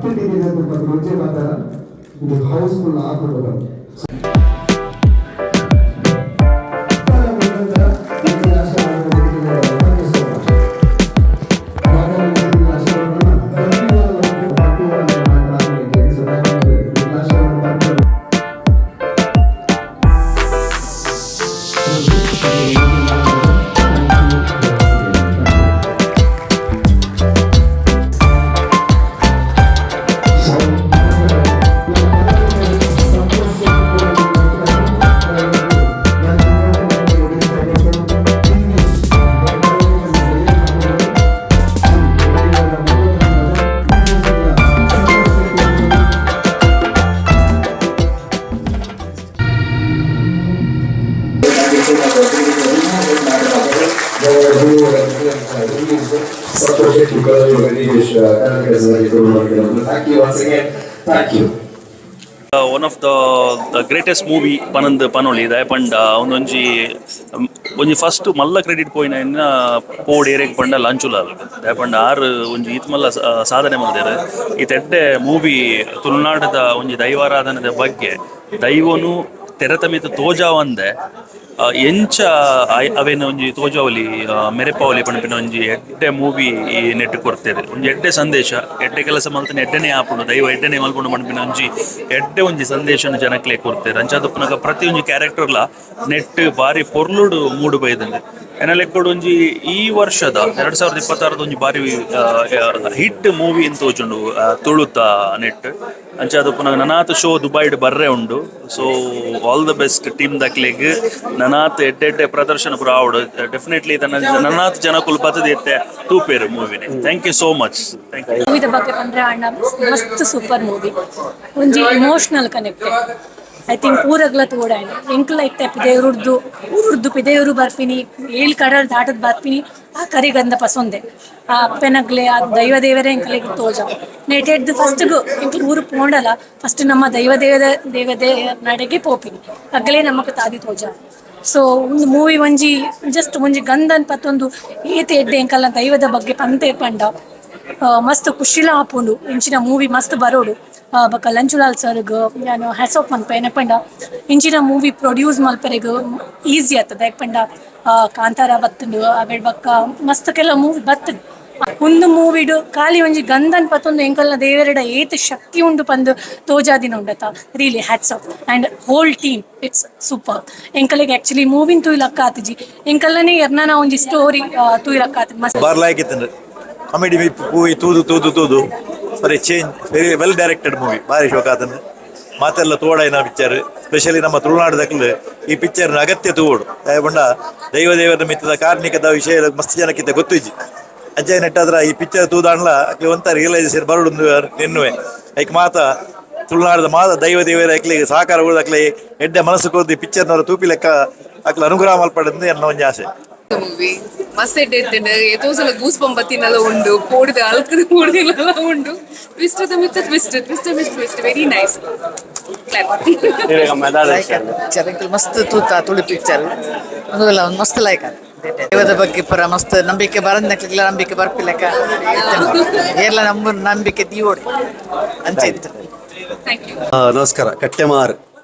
10 ticket ಒಂಜೇ ಮಾತಾಡ ಇದು ಹೌಸ್ಫುಲ್ ಆಪುಂಡು. Thank you so much. Thank you once again. Thank you. One of the greatest movie ಪನಂದ್ ಪನೊಳಿ. ದಾಯೆ ಪಂಡ ಒಂದೊಂಜಿ ಒಂಜಿ ಫಸ್ಟ್ ಮಲ್ಲ ಕ್ರೆಡಿಟ್ ಪೋಯಿನ ಪೋಡ್ ಏರೆಗ್ ಪಂಡ ಲಂಚುಲಾಲ್. ದಾಯೆ ಪಂಡ ಆರ್ ಒಂಜಿ ಈತ್ ಮಲ್ಲ ಸಾಧನೆ ಮಲ್ದೆರ್. ಈತ್ ಎಡ್ಡೆ ಮೂವಿ, ತುಳುನಾಡದ ಒಂಜಿ ದೈವಾರಾಧನೆದ ಬಗ್ಗೆ, ದೈವನು ತೆರೆತ ಮಿತ್ತ್ ತೋಜಾವಂದೆ ಎಂಚ ಅವೇನು ಒಂಜಿ ತೋಜಾವಲಿ, ಮೆರೆಪಾವಲಿ ಪನ್ಪಿನ ಒಂಜಿ ಎಡ್ಡೆ ಮೂವಿ ಈ ನೆಟ್ ಕೊರ್ತೆರ್. ಒಂಜಿ ಎಡ್ಡೆ ಸಂದೇಶ. ಎಡ್ಡೆ ಕೆಲಸ ಮಲ್ತನ ಎಡ್ಡೆನೇ ಆಪುಂಡು, ದೈವ ಎಡ್ಡೆನೆ ಮಲ್ಪುಂಡು ಪನ್ಪಿನ ಒಂಜಿ ಎಡ್ಡೆ ಒಂಜಿ ಸಂದೇಶನ ಜನಕ್ಲೆ ಕೊರ್ತೆರ್. ಅಂಚಾದ್ ಪ್ರತಿ ಒಂಜಿ ಕ್ಯಾರೆಕ್ಟರ್ಲ ನೆಟ್ ಬಾರಿ ಪೊರ್ಲುಡು ಮೂಡು ಬೈದಂಡ್. ಎನ್ನ ಲೆಕ್ಕೊಡು ಒಂಜಿ ಈ ವರ್ಷದ 2026ದ ಒಂಜಿ ಬಾರಿ ಹಿಟ್ ಮೂವಿ ಅಂತ ತೋಜುಂಡು ತುಳುತ ನೆಟ್. ಅಂಚಾದ್ ಪುನಗ ನನಾತ್ ಶೋ ದುಬೈಡ್ ಬರ್ರೆ ಉಂಡು. So all the best team ದಕ್ಲೆಗ್. ನನಾತ್ ಎಡ್ಡೆ ಎಡ್ಡೆ ಪ್ರದರ್ಶನ ಪೂರ ಆವಡ್. ಡೆಫಿನೆಟ್ಲಿ ನನಾತ್ ಜನಕುಲು ಬತ್ತದ ಇತ್ತೆ ತೂಪೇರು ಮೂವಿನೇ. Thank you so much, thank you. ಮೂವಿದ ಬಗ್ಗೆ ಪಂಡ್ರೆ ಅಣ್ಣ, ಮಸ್ತ್ ಸೂಪರ್ ಮೂವಿ. ಒಂಜಿ emotional connected. I think ಪೂರಗ್ಲ ತೋಡಾಯ್ನ. ಎಂಕ್ಲ ಇತ್ತೆ ಪಿದೆಯೂರುಡ್ದು ಊರುಡ್ದು ಪಿದೆಯೂರು ಬರ್ಪಿನಿ, ಏಳ್ ಕಡಲ್ ದಾಟದ್ ಬರ್ಪಿನಿ. ಆ ಕರಿಗಂಧ ಪಸೊಂದೆ, ಆ ಅಪ್ಪೆನಗ್ಲೆ, ಆ ದೈವ ದೇವರೇ ಎಂಕ್ಲೆಗ್ ತೋಜ ನೇಟೆಡ್ದು. ಫಸ್ಟ್ ಎಂಕ್ಲು ಊರು ಪೋಂಡಲ ಫಸ್ಟ್ ನಮ್ಮ ದೈವ ದೇವದ ದೇವದೇ ನಡೆಗೆ ಪೋಪಿನಿ. ಅಗ್ಲೇ ನಮಕ್ ತಾದಿ ತೋಜ. ಸೊ ಒಂದು ಮೂವಿ ಒಂಜಿ ಜಸ್ಟ್ ಒಂಜಿ ಗಂಧನ್ ಪತ್ತೊಂದು ಏತ್ ಎಡ್ಡೆ ಎಂಕಲ್ನ ದೈವದ ಬಗ್ಗೆ ಪಂತೆ ಪಂಡ ಮಸ್ತ್ ಖುಷಿಲ ಆಪುಂಡು. ಇಂಚಿನ ಮೂವಿ ಮಸ್ತ್ ಬರೋಡು. ಬೊಕ್ಕ ಲಂಚುಲಾಲ್ ಸರ್ಗ್ ಯಾನ್ ಹ್ಯಾಟ್ಸ್ ಆಫ್ ಮನ್ಪೆ. ಪಂಡ ಇಂಚಿನ ಮೂವಿ ಪ್ರೊಡ್ಯೂಸ್ ಮಲ್ಪೆರೆಗ್ ಈಸಿ ಆಗ್ತದೆ. ಯಾಕ್ ಪಂಡ ಕಾಂತಾರ ಬತ್ತುಂಡು, ಅವೆಡ್ ಬೊಕ್ಕ ಮಸ್ತ್ ಕೆಲ ಮೂವಿ ಬತ್ತುಂಡು. ಒಂದು ಮೂವಿಡು ಖಾಲಿ ಒಂಜಿ ಗಂಧನ್ ಪತ್ತೊಂದು ಎಂಕಲ್ನ ದೇವರೆಡ ಏತ್ ಶಕ್ತಿ ಉಂಡು ಪಂದ್ ತೋಜಾದಿನ ಉಂಡತ. Really hats off and whole team, it's super. ಎಂಕಲೆಗ್ actually move in ತೂಯ್ಲಕ್ಕ ಆತಿಜಿ, ಎಂಕಲ್ನೇ ಎರ್ನನ ಒಂಜಿ ಸ್ಟೋರಿ ತೂಯ್ಲಕ್ಕ ಆತಿಜಿ ಮಸ್ತ್. ಬಾರ್ ಲಾಯ್ಕ್ ಇತ್ತಂದ್ರೆ ಕಾಮಿಡಿ ಮೂವಿ. ತೂದು ತೂದು ತೂದು very change, very well directed movie. ಭಾರಿ ಶೋಕ ಆತನ. ಮಾತೆಲ್ಲ ತೋಡಾಯಿನ ಪಿಕ್ಚರ್. ಸ್ಪೆಷಲಿ ನಮ್ಮ ತುಳುನಾಡದಕ್ಲು ಈ ಪಿಕ್ಚರ್ನ ಅಗತ್ಯ ತೂವೋಡು. ಪಂಡ ದೈವ ದೇವರ ಮಿತ್ತದ ಕಾರ್ಣಿಕದ ವಿಷಯ ಮಸ್ತ್ ಜನಕ್ಕಿಂತ ಗೊತ್ತಿಜ್ಜಿ. ಅಜ್ಜಯ್ ನೆಟ್ಟಾದ್ರ ಈ ಪಿಕ್ಚರ್ ತೂದಾಂಡ್ಲ ಅಕ್ಲೆ ಒಂತ ರಿಯಲೈಸೇಷನ್ ಬರೋಡು ನಿನ್ನುವೆ. ಐಕ್ ಮಾತ ತುಳುನಾಡದ ಮಾತ ದೈವ ದೇವರ ಅಕ್ಲಿಗೆ ಸಹಕಾರ ಅಕ್ಲೆ ಎಡ್ಡೆ ಮನಸ್ಸು ಕೊರ್ದು ಈ ಪಿಕ್ಚರ್ನವರ ತೂಪಿ ಲೆಕ್ಕ ಅಕ್ಲೆ ಅನುಗ್ರಹ ಮಲ್ಪಡಂದು ಎನ್ನ ಒಂಜಿ ಆಸೆ. ಮೂವಿ ಮಸ್ತ್ ಎಡ್ಡೆ ಇತ್ತುಂಡು. ಏತೋ ಸಲ ಗೂಸ್ ಬಂಪ್ ಬತ್ತಿನೆಲ್ಲ ಉಂಡು. ಪೋಡಿದ ಅಲ್ಕದ ಪೋಡಿದೆಲ್ಲ ಉಂಡು. ಟ್ವಿಸ್ಟ್ ಮಿತ್ತ ಟ್ವಿಸ್ಟ್, ಟ್ವಿಸ್ಟ್ ಮಿತ್ twist. Very nice. Picture ಎಂಕುಲು ಮಸ್ತ್ ತೂತ ತುಳು ಪಿಕ್ಚರ್ ಒಂದುಲ್ಲ, ಒಂದು ಮಸ್ತ್ ಲೈಕ್. ದೈವದ ಬಗ್ಗೆ ಪೂರ ಮಸ್ತ್ ನಂಬಿಕೆ ಬರಂದಕ್ಲೆಗ್ಲ ನಂಬಿಕೆ ಬರ್ಪಿಲೆಕ್ಕ, ಏರ್ಲ ನಂಬು ನಂಬಿಕೆ ದೀವೋಡಿ ಅಂಚ ಇತ್ತು. Thank you. ನಮಸ್ಕಾರ. ಕಟ್ಟೆಮಾರ್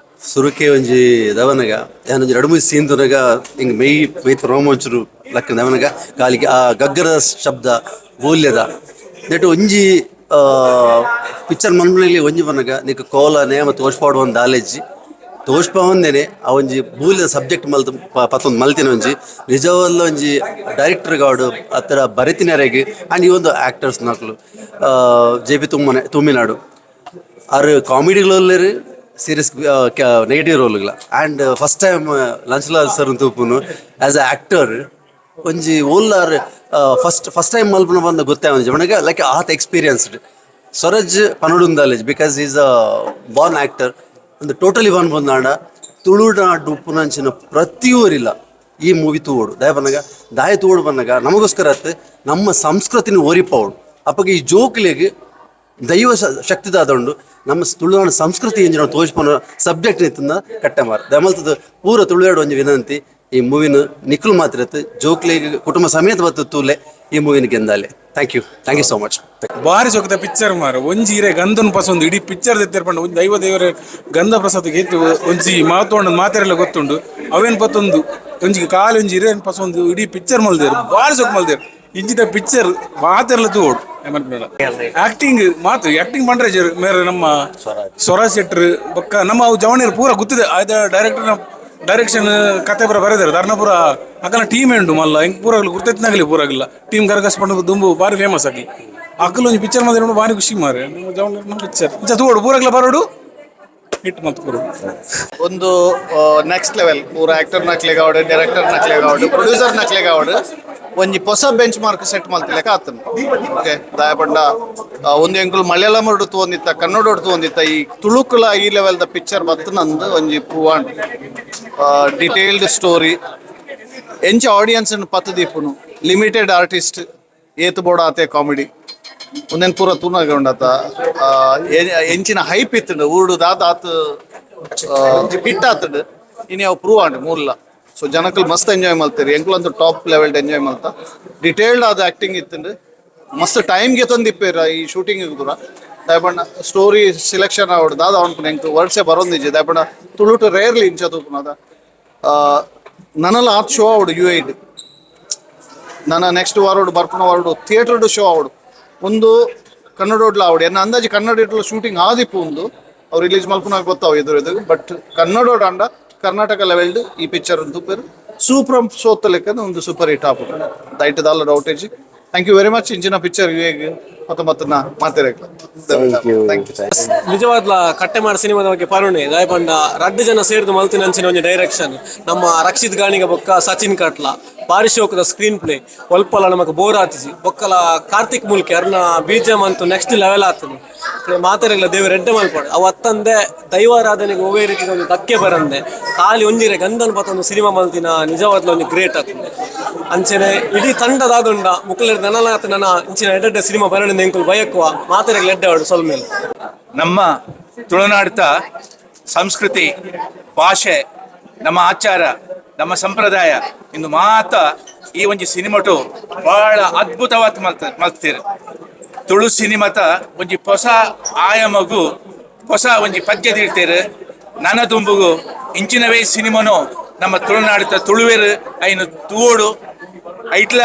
ಸುರುಕೆ ಒಂಜಿ ದವನಗ ಯಾನೊಂಜಿ ರಡ್ಡ್ ಮೂಜಿ ಸೀನ್ ತುನಗ ಹಿಂಗ್ ಮೈ ಮೈತ್ ರೋಮಾಂಚುರು ಲಕ್ಕ ದವನಗ ಕಾಲಿಗೆ ಆ ಗಗ್ಗರದ ಶಬ್ದ ಬೂಲ್ಯದ ನೆಟ್ ಒಂಜಿ ಪಿಕ್ಚರ್ ಮನ್ಮನೆಯಲ್ಲಿ ಒಂಜಿ ಬನ್ನಗ ನಿಕ್ ಕೋಲ ನೇಮ ತೋಷ್ಪಾಡು ಒಂದು ದಾಲೆಜ್ಜಿ ತೋಷ್ಪಾವಂದೇನೆ. ಆ ಒಂಜಿ ಬೂಲ್ಯದ ಸಬ್ಜೆಕ್ಟ್ ಮಲ್ತ್ ಪತ್ತೊಂದು ಮಲ್ತಿನ ಒಂಜಿ ನಿಜವಲ್ಲ ಒಂಜಿ ಡೈರೆಕ್ಟರ್ ಗಾಡು ಅತ್ತರ ಬರೆತಿನರೆಗ್ ಆ್ಯಂಡ್ ಈ ಒಂದು ಆ್ಯಕ್ಟರ್ಸ್ ನಕಲು ಜೆ ಪಿ ತುಮ್ಮನೆ ತುಮ್ಮಿನಾಡು ಆರ್ ಕಾಮಿಡಿಗಳಲ್ಲಿ, ಸೀರಿಯಸ್ ನೆಗೆಟಿವ್ ರೋಲ್ಗಳ. And first time Lanchulal sir ತೂಪುನು as a actor. ಒಂಜಿ ಓಲ್ಲಾರ್ first first time ಮಲ್ಪುನ ಬಂದ ಗೊತ್ತೇ ಒಂಜಿ ಮನಗ ಲೈಕ್ ಆತ್ ಎಕ್ಸ್ಪೀರಿಯನ್ಸ್ಡ್. ಸ್ವರಜ್ ಪನಡುಂದಾಲೇಜ್, because he's a born actor. ಒಂದು ಟೋಟಲಿ ಬಾನ್ ಬಂದಾಂಡ ತುಳುನಾಡು ಉಪ್ಪುನಂಚಿನ ಪ್ರತಿಯೊರಿಲ್ಲ ಈ ಮೂವಿ ತೂವೋಡು. ದಾಯ ಬನ್ನಗ ದಾಯ ತೂವೋಡು ಬಂದಾಗ ನಮಗೋಸ್ಕರ ಅತ್ ನಮ್ಮ ಸಂಸ್ಕೃತಿನ ಒರಿಪಾವಡು. ಅಪ್ಪಗೆ ಈ ಜೋಕ್ಲೆಗ್ ದೈವ ಶಕ್ತಿದಾದ ಉಂಡು. ನಮ್ಮ ತುಳುನಾಡು ಸಂಸ್ಕೃತಿ ಎಂಜಿನ ತೋಜ್ಪನ ಸಬ್ಜೆಕ್ಟ್ ಇತ್ತಂದ ಕಟ್ಟೆಮಾರ್ ದಮಲ್ತದ ಪೂರ ತುಳುನಾಡು ಒಂಜಿ ವಿನಂತಿ. ಈ ಮೂವಿನ ನಿಕ್ಲು ಮಾತ್ರ ಜೋಕ್ಲೆಗ್ ಕುಟುಂಬ ಸಮೇತ ಬತ್ತು ತೂಲೆ ಈ ಮೂವಿನ ಗೆಂದಾಲೆ. Thank you, thank you so much. ಬಾರಿ ಸೊಕದ ಪಿಕ್ಚರ್ ಮಾರ. ಒಂಜಿ ಇರೆ ಗಂಧನ್ ಪಸೊಂದು ಇಡೀ ಪಿಕ್ಚರ್ ದೆತ್ತೆರ್ ಪಂಡ ಒಂಜಿ ದೈವ ದೇವರ ಗಂಧ ಪ್ರಸಾದ ಏತ್ ಒಂಜಿ ಮಹತ್ವ ಮಾತೆರೆಲ್ಲ ಗೊತ್ತುಂಡು. ಅವೇನ್ ಪತ್ತೊಂದು ಒಂಜಿ ಕಾಲು ಒಂಜಿ ಇರೇನ್ ಪಸೊಂದು ಇಡೀ ಪಿಕ್ಚರ್ ಮಲ್ದೇರ್, ಬಾರಿ ಸೊಕ್ ಮಲ್ದೇರ್. ಇಂಚಿದ ಪಿಕ್ಚರ್ ಮಾತೆರೆಲ್ಲ ತೂವೊಡು. ಆಕ್ಟಿಂಗ್ ಮಾತು ಆಕ್ಟಿಂಗ್ ಪಂಡ್ರೆ ಮೇರೆ ನಮ್ಮ ಸ್ವರಾಜ್ ಶೆಟ್ರ್ ಬೊಕ್ಕ ನಮ್ಮ ಅವು ಜವಣಿಯರು ಪೂರ ಗೊತ್ತಿದೆ. ಆಯ್ತ, ಡೈರೆಕ್ಟರ್ ಡೈರೆಕ್ಷನ್ ಕತೆ ಪೂರ ಬರೆದಾರೆ ಧರ್ಣಪುರ ಅಕಲ ಟೀಮ್ ಉಂಟು ಮಲ್ಲ ಎಂಕ್ ಪೂರ ಗುರ್ತೆತ್ನಾಗಲಿ ಪೂರಾಗಿಲ್ಲ. ಟೀಮ್ ಕರಗಸ್ ಪಂಡ ದುಂಬು ಬಾರಿ ಫೇಮಸ್ ಆಗಿ ಅಕಲ್ ಒಂಜಿ ಪಿಕ್ಚರ್ ಮಾತ್ರ ಬಾರಿ ಖುಷಿ ಮಾರೆ. ನಮ್ಮ ಜವಣಿಯರ್ನ ಪಿಕ್ಚರ್ ಇಂಚ ತೂವೊಡು, ಪೂರಾಗ್ಲ ಬರೋಡು, ಹಿಟ್ ಮಲ್ತ್ ಕೊರೊಡು. ಒಂದು ನೆಕ್ಸ್ಟ್ ಲೆವೆಲ್. ಪೂರ ಆಕ್ಟರ್ ನಕ್ಲೆಗ್ ಆವಡ್, ಡೈರೆಕ್ಟರ್ ನಕ್ಲೆಗ್ ಆವಡ್, ಪ್ರೊಡ್ಯೂಸರ್ ನಕ್ಲೆಗ್ ಆವಡ್, ಒಂಜಿ ಹೊಸ bench mark set ಮಲ್ತಿಲೆಕ ಆತನ. ಓಕೆ, ದಾಯ ಪಂಡ ಒಂದು ಎಂಕುಲು ಮಲಯಾಳಂ ತೂವೊಂದಿತ್ತ, ಕನ್ನಡ ತೂವೊಂದಿತ್ತ, ಈ ತುಳುಕುಲ ಈ level the picture ಬತ್ತು ನಂದು ಒಂಜಿ prove. Detailed story, ಎಂಚ ಆಡಿಯನ್ಸ್ ಪತ್ತು ದೀಪುನು, ಲಿಮಿಟೆಡ್ ಆರ್ಟಿಸ್ಟ್, ಏತ್ ಬೋಡ ಆತೆ ಕಾಮಿಡಿ, ಒಂದೇನು ಪೂರ ತೂನಾಗ ಉಂಡತ. ಎಂಚಿನ ಹೈಪ್ ಇತ್ತುಂಡು ಊರುಡು ದಾದ ಆತ್ ಹಿಟ್ ಆತುಂಡು. ಇನಿ ಅವು ಪ್ರೂವ್ ಆಂಡ್ ಮೂರ್ಲ. ಸೊ ಜನಕ್ಕಲ್ ಮಸ್ತ್ ಎಂಜಾಯ್ ಮಲ್ತೇರಿ. ಎಂಕುಲಂತೂ top level enjoy ಮಲ್ತ. Detailed ಆದ ಆಕ್ಟಿಂಗ್ ಇತ್ತುಂಡು. ಮಸ್ತ್ ಟೈಮ್ ಗೆತೊಂದಿಪ್ಪೇರ ಈ ಶೂಟಿಂಗ್ ಪೂರ. ದಾಯಪಂಡ ಸ್ಟೋರಿ ಸೆಲೆಕ್ಷನ್ ಆವಡ್, ದಾದ ಅವನ್ಪುನ ಎಂಕ್ ವರ್ಡ್ಸೆ ಬರೋಂದಿಜ್ಜಿ. ದಾಯಪಂಡ ತುಳುಟು ರೇರ್ಲಿ ಇಂಚ ತೂಪುನದ. ನನಲ ಆತ್ ಶೋ ಆವಡು ಯು ಐಡ್. ನನ್ನ ನೆಕ್ಸ್ಟ್ ವಾರೋಡು ಬರ್ಪುನ ವಾರೋಡು ಥಿಯೇಟರ್ ಶೋ ಆವಡು. ಒಂದು ಕನ್ನಡೋಡ್ಲ ಆವಡು. ಎನ್ನ ಅಂದಾಜು ಕನ್ನಡ ಇಟ್ಲ ಶೂಟಿಂಗ್ ಆದಿಪ್ಪು. ಒಂದು ಅವ್ರು ರಿಲೀಸ್ ಮಲ್ಪುನಾಗ ಗೊತ್ತಾವ ಎದುರು ಎದುರು. ಬಟ್ ಕನ್ನಡೋಡ್ ಅಂಡ ಕರ್ನಾಟಕ ಲೆವೆಲ್ಡ್ ಈ ಪಿಕ್ಚರ್ ತೂಪೆರ್. ಸೂಪರ್ ಸೋತ ಲೆಕ್ಕದ ಒಂದು ಸೂಪರ್ ಹಿಟ್ ಆಪುಂಡು, ದೈಟ್ ದಾಲ ಡೌಟ್ ಇಜ್ಜಿ. Thank you very much. ಇಂಚಿನ ಪಿಕ್ಚರ್ ಯುಎಗ್ ಮತ್ತ ಮತ್ತನ್ನ ಮಾತಾಡಕ್ಕೆ. Thank you. ನಿಜವಾದ್ಲ ಕಟ್ಟೆಮಾರ್ ಸಿನಿಮಾದ ಬಗ್ಗೆ ಪರುಣೆ. ದಾಯಪಂಡ ರಡ್ಡು ಜನ ಸೇರ್ದು ಮಲ್ತಿನ ಅಂಚಿನ ಒಂಜಿ ಡೈರೆಕ್ಷನ್. ನಮ್ಮ ರಕ್ಷಿತ್ ಗಾಣಿಗ ಬೊಕ್ಕ ಸಚಿನ್ ಕಟ್ಲ ಬಾರಿ ಶೋಕದ ಸ್ಕ್ರೀನ್ ಪ್ಲೇ. ಒಲ್ಪಲ ನಮಕ್ ಬೋರ್ ಆತಿಜಿ. ಬೊಕ್ಕಲ ಕಾರ್ತಿಕ್ ಮುಲ್ಕಿ ಅರ್ನ ಬಿಜಿಎಂ ಅಂತೂ ನೆಕ್ಸ್ಟ್ ಲೆವೆಲ್ ಆತದೆ. ಮಾತೆರೆಗ್ಲ ದೇವರು ಎಡ್ಡೆ ಮಲ್ಪಡು. ಅವು ಅತ್ತಂದೆ ದೈವಾರಾಧನೆಗೆ ಒವ್ವೇ ರೀತಿದ ಒಂಜಿ ಧಕ್ಕೆ ಬರಂದೆ ಖಾಲಿ ಒಂಜಿರೆ ಗಂಧನ್ ಪತ್ತೊಂದು ಸಿನಿಮಾ ಮಲ್ತಿನ ನಿಜವಾದ್ಲ ಒಂಜಿ ಗ್ರೇಟ್ ಆತದೆ. ಅಂಚನೆ ಇಡೀ ತಂಡದಾದುಂಡ ಮುಕ್ಕಲೆರ್ ನನಲಾತ್ ನನ ಇಂಚಿನ ಎಡ್ಡೆ ಸಿನಿಮಾ ಬರಣಿಂದ ಎಂಕುಲು ಬಯಕುವ. ಮಾತೆರೆಗ್ಲ ಎಡ್ಡೆ ಆವಡ್, ಸೊಲ್ಮೆಲು. ನಮ್ಮ ತುಳುನಾಡಿತ ಸಂಸ್ಕೃತಿ, ಭಾಷೆ, ನಮ್ಮ ಆಚಾರ, ನಮ್ಮ ಸಂಪ್ರದಾಯ ಇಂದು ಮಾತ ಈ ಒಂಜಿ ಸಿನಿಮಾಟು ಬಹಳ ಅದ್ಭುತವಾದ ಮಲ್ತ ಮಲ್ತೀರ್. ತುಳು ಸಿನಿಮಾತ ಒಂಜಿ ಹೊಸ ಆಯಾಮಗು ಹೊಸ ಒಂಜಿ ಪದ್ಯ ದಿಡ್ತೇರು. ನನ ದುಂಬುಗು ಇಂಚಿನವೇ ಸಿನಿಮಾನು ನಮ್ಮ ತುಳುನಾಡಿತ ತುಳುವೆರು ಐನು ತೂವೋಡು. ಐಟ್ಲ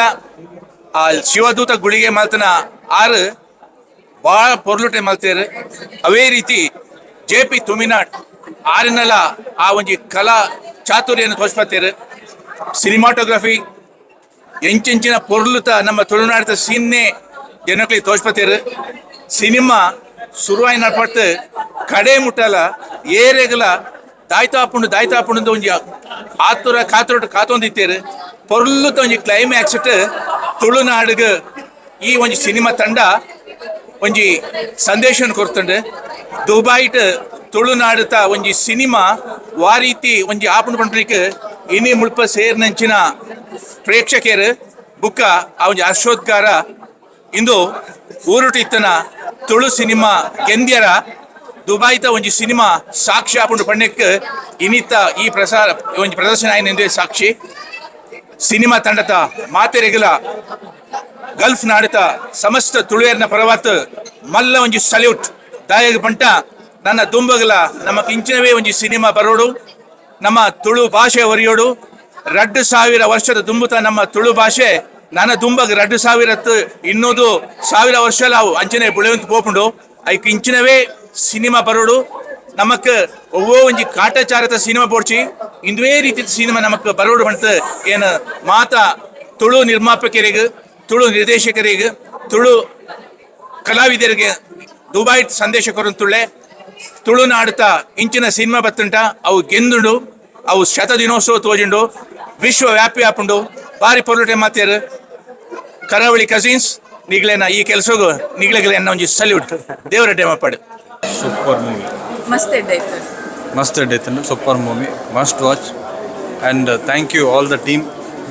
ಆ ಶಿವದೂತ ಗುಳಿಗೆ ಮಲ್ತನ ಆರು ಭಾಳ ಪೊರ್ಲುಟೆ ಮಲ್ತೇರು. ಅವೇ ರೀತಿ ಜೆ ಪಿ ತುಮಿನಾಡ್ ಆರಿನಲ ಆ ಒಂಜಿ ಕಲಾ ಚಾತುರ್ಯನ ತೋಜ್ಪತ್ತೇರು. ಸಿನಿಮಾಟೋಗ್ರಫಿ ಎಂಚೆಂಚಿನ ಪೊರ್ಲುತ ನಮ್ಮ ತುಳುನಾಡಿದ ಸೀನ್ನೆ ಜನಕ್ಲಿ ತೋಜ್ಪತ್ತೇರು. ಸಿನಿಮಾ ಶುರುವಾಯಿನ ಪಟ್ಟು ಕಡೆ ಮುಟ್ಟಲ ಏರೆಗಲ ದಾಯ್ತಾಪುಂಡು ದಾಯ್ತಾಪುಂಡು ಒಂಜಿ ಆತುರ ಕಾತುರಟ್ ಕಾತೊಂದಿತ್ತೇರು. ಪೊರ್ಲುತ ಒಂಜಿ ಕ್ಲೈಮ್ಯಾಕ್ಸ್ ತುಳುನಾಡಿಗೆ ಈ ಒಂಜಿ ಸಿನಿಮಾ ತಂಡ ಒಂಜಿ ಸಂದೇಶನ ಕೊರ್ತುಂಡು. ದುಬೈಟ್ ತುಳುನಾಡುತ ಒಂಜಿ ಸಿನಿಮಾ ವಾರೀತಿ ಒಂಜಿ ಆಪುಂಡು ಪನ್ಪನಿಕ್ ಇನಿ ಮುಲ್ಪ ಸೇರ್ನಂಚಿನ ಪ್ರೇಕ್ಷಕರು ಬುಕ್ಕ ಆ ಒಂಜಿ ಹರ್ಷೋದ್ಗಾರ. ಇಂದು ಊರುಟಿತ್ತನ ತುಳು ಸಿನಿಮಾ ಗೆಂದ್ಯರ ದುಬೈತ ಒಂಜಿ ಸಿನಿಮಾ ಸಾಕ್ಷಿ ಆಪುಂಡು ಪಣ್ಣೆಕ್ ಇನಿತ ಈ ಪ್ರಸಾರ ಒಂಜಿ ಪ್ರದರ್ಶನ ಆಯ್ನೆಂದೇ ಸಾಕ್ಷಿ. ಸಿನಿಮಾ ತಂಡತ ಮಾತೆರೆಗಲ ಗಲ್ಫ್ ನಾಡಿತ ಸಮಸ್ತ ತುಳುವೇರ್ನ ಪರವಾತ್ ಮಲ್ಲ ಒಂಜಿ ಸಲ್ಯೂಟ್. ದಾಯಗ ಪಂಟ ನನ್ನ ದುಂಬಗಲ ನಮ್ಮ ಕಿಂಚಿನವೇ ಒಂಜಿ ಸಿನಿಮಾ ಬರೋಡು, ನಮ್ಮ ತುಳು ಭಾಷೆ ಒರಿಯೋಡು. 2000 ವರ್ಷದ ದುಂಬುತ ನಮ್ಮ ತುಳು ಭಾಷೆ ನನ್ನ ದುಂಬಗ್ 2000 ಇನ್ನೊಂದು ಸಾವಿರ ವರ್ಷ ಲಾವು ಅಂಚನೆ ಬುಳೆವಂತ ಪೋಪುಂಡು. ಐಕ್ ಇಂಚಿನವೇ ಸಿನಿಮಾ ಬರೋಡು. ನಮಕ್ ಒವ್ವೋ ಒಂಜಿ ಕಾಟಾಚಾರದ ಸಿನಿಮಾ ಬೋಡ್ಚಿ, ಇಂದುವೇ ರೀತಿಯ ಸಿನಿಮಾ ನಮಕ್ ಬರೋಡು ಬಂತ ಏನು ಮಾತಾ ತುಳು ನಿರ್ಮಾಪಕರಿಗೆ, ತುಳು ನಿರ್ದೇಶಕರಿಗೆ, ತುಳು ಕಲಾವಿದರಿಗೆ ದುಬೈ ಸಂದೇಶ ಕೊರಂತುಳ್ಳೆ. ತುಳುನಾಡುತ್ತ ಇಂಚಿನ ಸಿನಿಮಾ ಬತ್ತುಂಟ ಅವು ಗೆಂದುಂಡು, ಅವು ಶತ ದಿನೋತ್ಸವ ತೋಜುಂಡು, ವಿಶ್ವವ್ಯಾಪಿ ಆಪುಂಡು. ಬಾರಿ ಪೊರ್ಲುಟೆ ಮಾತೇರು. ಕರಾವಳಿ ಕಸಿನ್ಸ್ ನಿಗ್ಲೇನ ಈ ಕೆಲಸಗೂ ನಿಗ್ಲೆಗ್ಲೇನ ಒಂಜಿ ಸಲ್ಯೂಟ್. ದೇವರ ಮಾಪಾಡು. Super movie. ಮಸ್ತ್ ಎಡ್ಡೆ ಇತ್ತು. ಮಸ್ತ್ ಎಡ್ಡೆ ಇತ್ತು. Super movie, must watch, and thank you all the team.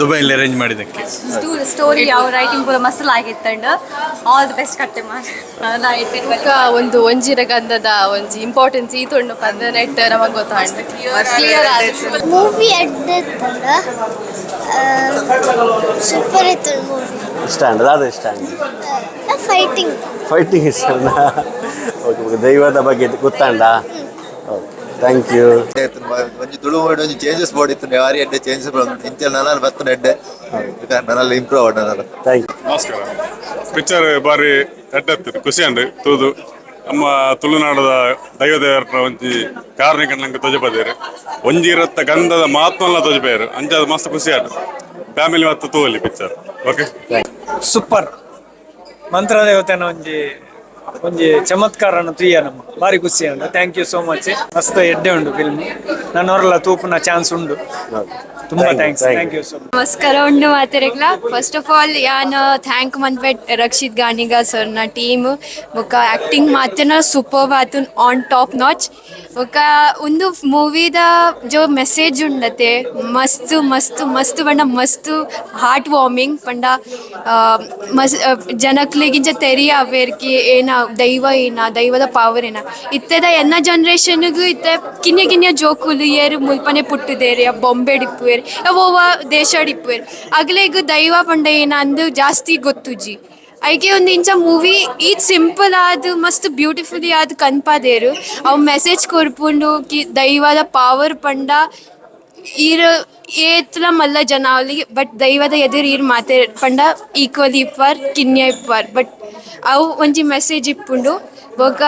ದುಬೈಲಿ ಅರೇಂಜ್ ಮಾಡಿದ್ದಕ್ಕೆ. ಸ್ಟೋರಿ ಯಾವ ರೈಟಿಂಗ್ ಪೂರ ಮಸ್ತ್ ಆಗಿತ್ತಂಡ್. All the best Kattemar. ಬೊಕ್ಕ ಒಂದು ಒಂಜಿರ ಗಂಧದ ಒಂಜಿ ಇಂಪಾರ್ಟೆನ್ಸ್ ಈ ತೊಂಡು ಪಂದ ನೆಟ್ ನಮಗೆ ಗೊತ್ತಾಂಡ್, ಕ್ಲಿಯರ್ ಆದ್. ಮೂವಿ ಎಡ್ಡೆತ್ತಲ್ಲ, ಸೂಪರ್ ಇತ್ತು ಮೂವಿ. ಇಷ್ಟ ಅಂಡ್ ದಾದ ಇಷ್ಟ ಅಂಡ್? ಫೈಟಿಂಗ್. ಫೈಟಿಂಗ್ ಇಷ್ಟ. ಓಕೆ ಓಕೆ, ದೈವದ ಬಗ್ಗೆ ಗೊತ್ತಾಂಡ. Okay, thank you. ಒಂಜಿ ತುಳು ವರ್ಡ್ ಒಂಜಿ ಚೇಂಜಸ್ ಬೋಡಿತ್ತು, ಯಾರಿ ಎಡ್ಡೆ ಚೇಂಜಸ್ ಇಂಚ ನನ ಬತ್ತನ ಎಡ್ಡೆ ನನಲ್ಲ ಇಂಪ್ರೂವ್ ಆವಡ್ ನನಲ್ಲ. Thank you. ನಮಸ್ಕಾರ. ಪಿಕ್ಚರ್ ಬಾರಿ ಎಡ್ಡತ್ತಿತ್ತು, ಖುಷಿ ಅಂಡ್ ತೂದು. ನಮ್ಮ ತುಳುನಾಡದ ದೈವದೇವರ ಒಂಜಿ ಕಾರ್ಣಿಕ ನಂಗೆ ತೊಜಪದೇರು, ಒಂಜಿ ಇರತ್ತ ಗಂಧದ ಮಹತ್ವಲ್ಲ ತೊಜಪೇರು. ಅಂಚಾದ ಮಸ್ತ್ ಖುಷಿ ಆಯ್ತು. ಫ್ಯಾಮಿಲಿ ಮತ್ತು ತೂವಲಿ picture. Okay. Super. ಮಂತ್ರದೇವತೆನ ಒಂಜಿ ಒಂಜಿ ಚಮತ್ಕಾರನ ತುಯ್ಯ ನಮ್ಮ ಬಾರಿ ಖುಷಿ ಉಂಟು. Thank you so much. ಮಸ್ತ್ ಎಡ್ಡೆ ಉಂಡು ಫಿಲ್ಮ್. ನನ್ನವರೆಲ್ಲ ತೂಪುನ ಚಾನ್ಸ್ ಉಂಡು. ತುಂಬಾ thanks, thank you so much. ನಮಸ್ಕಾರ ಉಂಡು ಮಾತೆರೆಗ್ಲ. First of all ಯಾನ್ thank ಮನ್ಪೆಟ್ ರಕ್ಷಿತ್ ಗಾಣಿಗ ಸರ್ನ ಟೀಮ್. ಬೊಕ್ಕ ಆಕ್ಟಿಂಗ್ ಮಾತೇನ ಸೂಪರ್ ಆತುನ್, on top notch. ಬೊಕ್ಕ ಒಂದು ಮೂವಿದ ಜೋ ಮೆಸೇಜ್ ಉಂಡತೆ, ಮಸ್ತ್ ಮಸ್ತ್ ಮಸ್ತ್ ಪಂಡ ಮಸ್ತ್ ಹಾರ್ಟ್ ವಾರ್ಮಿಂಗ್. ಪಂಡ ಮಸ್ ಜನಕ್ಲೆಗಿಂಚ ತೆರಿಯ ಅವೇರ್ಕಿ ಏನ ದೈವ, ಏನ ದೈವದ ಪವರ್ ಏನ. ಇತ್ತೆದ ಎನ್ನ ಜನ್ರೇಷನ್ಗೂ ಇತ್ತೆ ಕಿನ್ಯ ಕಿನ್ಯ ಜೋಕುಲು ಏರು ಮುಲ್ಪನೆ ಪುಟ್ಟುದೇರು, ಯಾ ಬೊಂಬೆ ಡಿಪ್ಪುವೇರು, ಓವ ದೇಶ ಡಿಪ್ಪುವೇರು. ಅಗಲೆಗ್ ದೈವ ಪಂಡ ಏನ ಅಂದು ಜಾಸ್ತಿ ಗೊತ್ತುಜಿ. ಐಕೆ ಒಂದು ಇಂಚ ಮೂವಿ ಈತ್ ಸಿಂಪಲ್ ಆದ್ ಮಸ್ತ್ ಬ್ಯೂಟಿಫುಲಿ ಆದ್ ಕನ್ಪಾದೇರು. ಅವು ಮೆಸೇಜ್ ಕೊರ್ಪುಂಡು ಕಿ ದೈವದ ಪವರ್ ಪಂಡ ಈರ್ ಏತ್ಲ ಮಲ್ಲ ಜನ ಅವಲಿ, ಬಟ್ ದೈವದ ಎದುರು ಈರ್ ಮಾತೆ ಪಂಡ ಈಕ್ವಲಿ ಇಪ್ಪರ್, ಕಿನ್ಯ ಇಪ್ಪರ್. ಬಟ್ ಅವು ಒಂಜಿ ಮೆಸೇಜ್ ಇಪ್ಪುಂಡು. ಬೊಕ್ಕ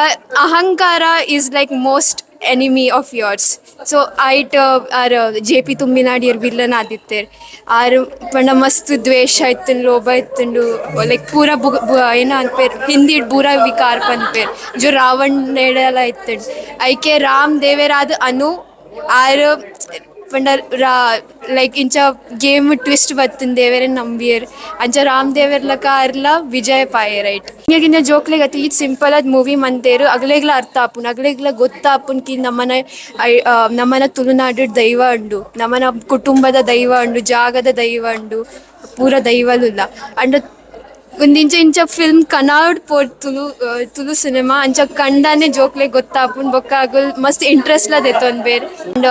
ಅಹಂಕಾರ is like most enemy of yours. So ಐಟ್ R J P ತುಮ್ಮಿನಾಡಿಯರ್ villain ಆದಿತ್ತೆರ್. ಆರ್ ಪಂಡ ಮಸ್ತ್ ದ್ವೇಷ ಇತ್ತುಂಡು, ಲೋಭ ಇತ್ತುಂಡು. ಲೈಕ್ ಪೂರ ಏನ ಅನ್ಪೇರ್ ಹಿಂದಿ, ಪೂರ ವಿಕಾರ ಪನ್ಪೇರ್, ಜೋ ರಾವಣ್ ನೆಡಲ ಇತ್ತುಂಡು. ಐಕೆ ರಾಮ್ ದೇವೇರಾದ ಅನು ಆರ್ ಪಂಡ ರಾ ಲೈಕ್ ಇಂಚ ಗೇಮ್ ಟ್ವಿಸ್ಟ್ ಬತ್ತುಂಡು, ದೇವೆರೆನ್ ನಂಬಿಯರ್. ಅಂಚ ರಾಮ್ ದೇವೆರ್ಲಕ ಅರ್ಲ ವಿಜಯ ಪಾಯೆ, ರೈಟ್? ಕಿನ್ನ ಜೋಕ್ಲೆಗ್ ಅತಿ ಈತ್ ಸಿಂಪಲ್ ಆದ್ ಮೂವಿ ಮಂತೇರು, ಅಗ್ಲೆಗ್ಲ ಅರ್ಥ ಆಪುಂಡು, ಅಗ್ಲೆಗ್ಲ ಗೊತ್ತಾಪುಂಡು ಕಿ ನಮ್ಮನ ನಮ್ಮನ ತುಳುನಾಡು ದೈವ ಉಂಡು, ನಮ್ಮನ ಕುಟುಂಬದ ದೈವ ಉಂಡು, ಜಾಗದ ದೈವ ಉಂಡು, ಪೂರ ದೈವಲುಲ್ಲ. ಅಂಡ ಒಂದಿಂಚ ಇಂಚ ಫಿಲ್ಮ್ ಕನಾಡ್ ಪೋರ್ ತುಳು ತುಳು ಸಿನಿಮಾ ಅಂಚ ಕಂಡಾನೆ ಜೋಕ್ಲೆಗ್ ಗೊತ್ತಾಪುಂಡು. ಬೊಕ್ಕ ಅಗುಲ್ ಮಸ್ತ್ ಇಂಟ್ರೆಸ್ಟ್ಲ ದೆತ್ತೊನ್ಬೆರ್. ಅಂಡ್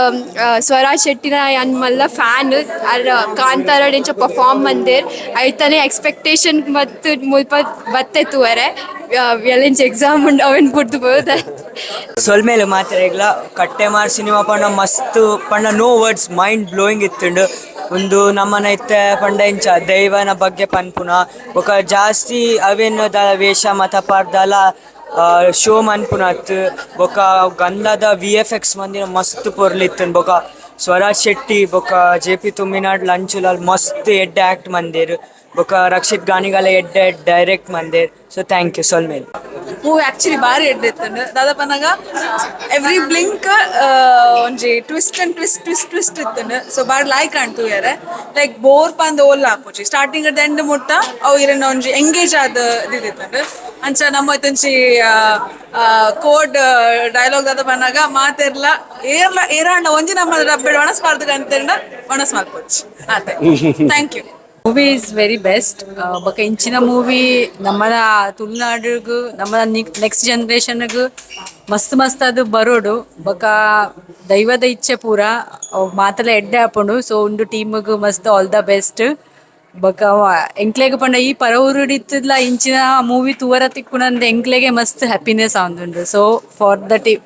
ಸ್ವರಾಜ್ ಶೆಟ್ಟಿನ ಯಾನ್ ಮಲ್ಲ ಫ್ಯಾನ್. ಅರ್ ಕಾಂತಾರಡ್ ಇಂಚ ಪರ್ಫಾರ್ಮ್ ಮಂದೇರ್, ಐತನೆ ಎಕ್ಸ್ಪೆಕ್ಟೇಷನ್ ಮತ್ತು ಮುಲ್ಪ ಬತ್ತೆ ತೂವರೆ. ಎಲ್ಲೆಂಚ ಎಕ್ಸಾಮ್ ಉಂಡು, ಅವೆನ್ ಬುಡ್ದು ಬೋದ. ಸೊಲ್ಮೆಲು ಮಾತೆರೆಗ್ಲ. ಕಟ್ಟೆಮಾರ್ ಸಿನಿಮಾ ಪಂಡ ಮಸ್ತ್ ಪಂಡ no words, mind blowing ಇತ್ತುಂಡು. ಒಂದು ನಮ್ಮನ ಇತ್ತೆ ಪಂಡ ಇಂಚ ದೈವನ ಬಗ್ಗೆ ಪನ್ಪುನ ಬೊಕ ಜಾಸ್ತಿ ಅವೇನ್ ದಾಲ ವೇಷ ಮತ ಪಾಡ್ದಾಲ ಶೋ ಮನ್ಪುನತ್. ಬೊಕ ಗಂಧದ ವಿಎಫ್ಎಕ್ಸ್ ಮಂದಿನ ಮಸ್ತ್ ಪೊರ್ಲಿತ್ತುಂಡು. ಬೊಕ ಸ್ವರಾಜ್ ಶೆಟ್ಟಿ ಬೊಕ ಜೆ ಪಿ ತುಮ್ಮಿನಾಡ್ ಲಂಚುಲಾಲ್ ಮಸ್ತ್ ಎಡ್ಡೆ ಆಕ್ಟ್ ಮಂದೇರ್. ಬೊಕ ರಕ್ಷಿತ್ ಗಾಣಿಗಾಲ ಎಡ್ಡೆ ಡೈರೆಕ್ಟ್ ಮಂದೇರ್. So thank you, ಸೊಲ್ಮೆಲು. ಮೂವಿ ಆಕ್ಚುಲಿ ಬಾರಿ ಎಡ್ಡೆ ಇತ್ತುಂಡು. ದಾದಪನಗ ಎವ್ರಿ ಬ್ಲಿಂಕ್ ಒಂಜಿ twist and twist twist twist ಇತ್ತುಂಡು. ಸೊ ಬಾರಿ ಲೈಕ್ ಆಂಡ್ ತೂಯರೆ. ಲೈಕ್ ಬೋರ್ ಪಂದ್ ಓಲ್ಲ ಆಪುಜಿ. ಸ್ಟಾರ್ಟಿಂಗ್ ಎಂಡ್ ಮುಟ್ಟ ಅವು ಇರನ್ನ ಒಂಜಿ ಎಂಗೇಜ್ ಆದ್ ಇದಿತ್ತುಂಡು. ಅಂಚ ನಮ್ಮ ಒಂಜಿ ಕೋಡ್ ಡೈಲಾಗ್ ದಾದ ಪನ್ನಗ ಮಾತೆರ್ಲ ಏರ್ಲ ಏರಾಂಡ ಒಂಜಿ ನಮ್ಮ ಡಬ್ಬೆಡ್ ಒಣಸ್ ಪಾರ್ದು ಕಂತಂಡ ಒಣಸ್ ಮಲ್ಪೊಚ್ಚಿ ಆತೆ. Thank you. Movie is very best. ಬೊಕ ಇಂಚಿನ ಮೂವಿ ನಮ್ಮನ ತುಳುನಾಡಿಗು, ನಮ್ಮ ನೆಕ್ಸ್ಟ್ ಜನರೇಷನ್ಗ್ ಮಸ್ತ್ ಮಸ್ತ್ ಅದು ಬರೋಡು. ಬೊಕ ದೈವದ ಇಚ್ಛೆ ಪೂರ ಅವು ಮಾತಲ ಎಡ್ಡೆ ಆಪುಂಡು. ಸೊ ಉಂದು ಟೀಮ್ಗ್ ಮಸ್ತ್ all the best. ಬೊಕ ಎಂಕ್ಲೆಗ್ ಪಂಡ ಈ ಪರ ಊರುಡಿತ್ತುದ್ಲ ಇಂಚಿನ ಮೂವಿ ತೂವರ ತಿಕ್ಕುನಂದ್ ಎಂಕ್ಲೆಗೆ ಮಸ್ತ್ ಹ್ಯಾಪಿನೆಸ್ ಆವೊಂದುಂಡು. So for the team,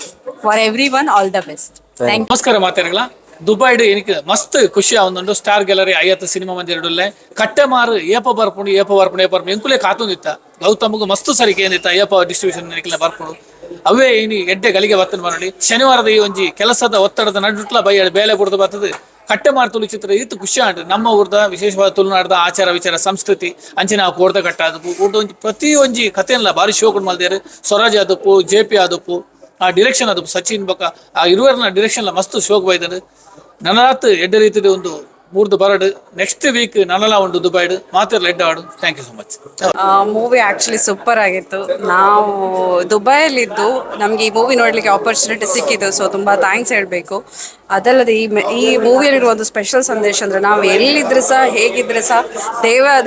for everyone, all the best. Thank. ನಮಸ್ಕಾರ ಮಾತೆರೆಗ್ಲ. ದುಬೈಡ್ എനിക്ക് ಮಸ್ತ್ ಖುಷಿ ಆವೊಂದುಂಡು. ಸ್ಟಾರ್ ಗ್ಯಾಲರಿ ಅಯ್ಯತ್ತ ಸಿನಿಮಾ ಮಂದಿರಡುಲ್ಲೆ. ಕಟ್ಟೆಮಾರು ಏಪ ಬರ್ಪುಂಡು, ಏಪ ಬರ್ಪುಂಡು, ಏಪ ಬರ್ಪುಂಡು ಎಂಕುಲೇ ಕಾತೊಂದಿತ್ತ. ಗೌತಮ್ಗ್ ಮಸ್ತ್ ಸರಿ ಕೇಂದಿತ್ತ, ಏಪ ಡಿಸ್ಟ್ರಿಬ್ಯೂಷನ್ ನಿಕ್ಲೆ ಬರ್ಪುಂಡು. ಅವೇ ಇನಿ ಎಡ್ಡೆ ಗಳಿಗೆ ಬತ್ತನ ಬನ್ನಡಿ. ಶನಿವಾರದ ಈ ಒಂಜಿ ಕೆಲಸದ ಒತ್ತಡದ ನಡುಟ್ಲ ಬೈಯಡ್ ಬೇಲೆ ಬುಡ್ದು ಬರ್ತದೆ. ಕಟ್ಟೆಮಾರು ತುಳು ಚಿತ್ರ ಈತ್ ಖುಷಿ ಆಂಡ್. ನಮ್ಮ ಊರ್ದ, ವಿಶೇಷವಾದ ತುಳುನಾಡ್ದ ಆಚಾರ ವಿಚಾರ ಸಂಸ್ಕೃತಿ ಅಂಚಿನ ಕೋರ್ದ ಕಟ್ಟಾದಪ್ಪು ಊರ್ದ ಒಂಜಿ ಪ್ರತಿ ಒಂಜಿ ಕಥೆನ್ಲ ಬಾರಿ ಶೋಕುಡ್ ಮಲ್ದೇರು. ಸ್ವರಾಜ್ ಆದಪ್ಪು, ಜೆ ಪಿ ಆದಪ್ಪು, ಆ ಡಿರೆಕ್ಷನ್ ಆದಪ್ಪು ಸಚಿನ್ ಬೊಕ ಆ ಇರುವರ್ನ ಡಿರೆಕ್ಷನ್ ಮಸ್ತ್ ಶೋಕ್ ಬೈದನು. ನನರಾತ್ ಎಡ್ಡೆ ರೀತಿದ ಒಂದು ಮೂರ್ದು ಬರಡ್. ನೆಕ್ಸ್ಟ್ ವೀಕ್ ನನಲ ಉಂಡು ದುಬೈಡ್. ಮಾತೆರ್ಲ ಎಡ್ಡೆ ಆಡು. Thank you so much. Movie actually super ಆಗಿತ್ತು. ನಾವು ದುಬೈಯಲ್ಲಿದ್ದು ನಮಗೆ ಈ ಮೂವಿ ನೋಡಲಿಕ್ಕೆ ಆಪರ್ಚುನಿಟಿ ಸಿಕ್ಕಿದ್ದು. ಸೊ ತುಂಬ thanks ಹೇಳಬೇಕು. ಅದಲ್ಲದೆ ಈ ಈ ಮೂವಿಯಲ್ಲಿರುವ ಒಂದು ಸ್ಪೆಷಲ್ ಸಂದೇಶ ಅಂದರೆ, ನಾವು ಎಲ್ಲಿದ್ರೆ ಸಹ, ಹೇಗಿದ್ರೆ ಸಹ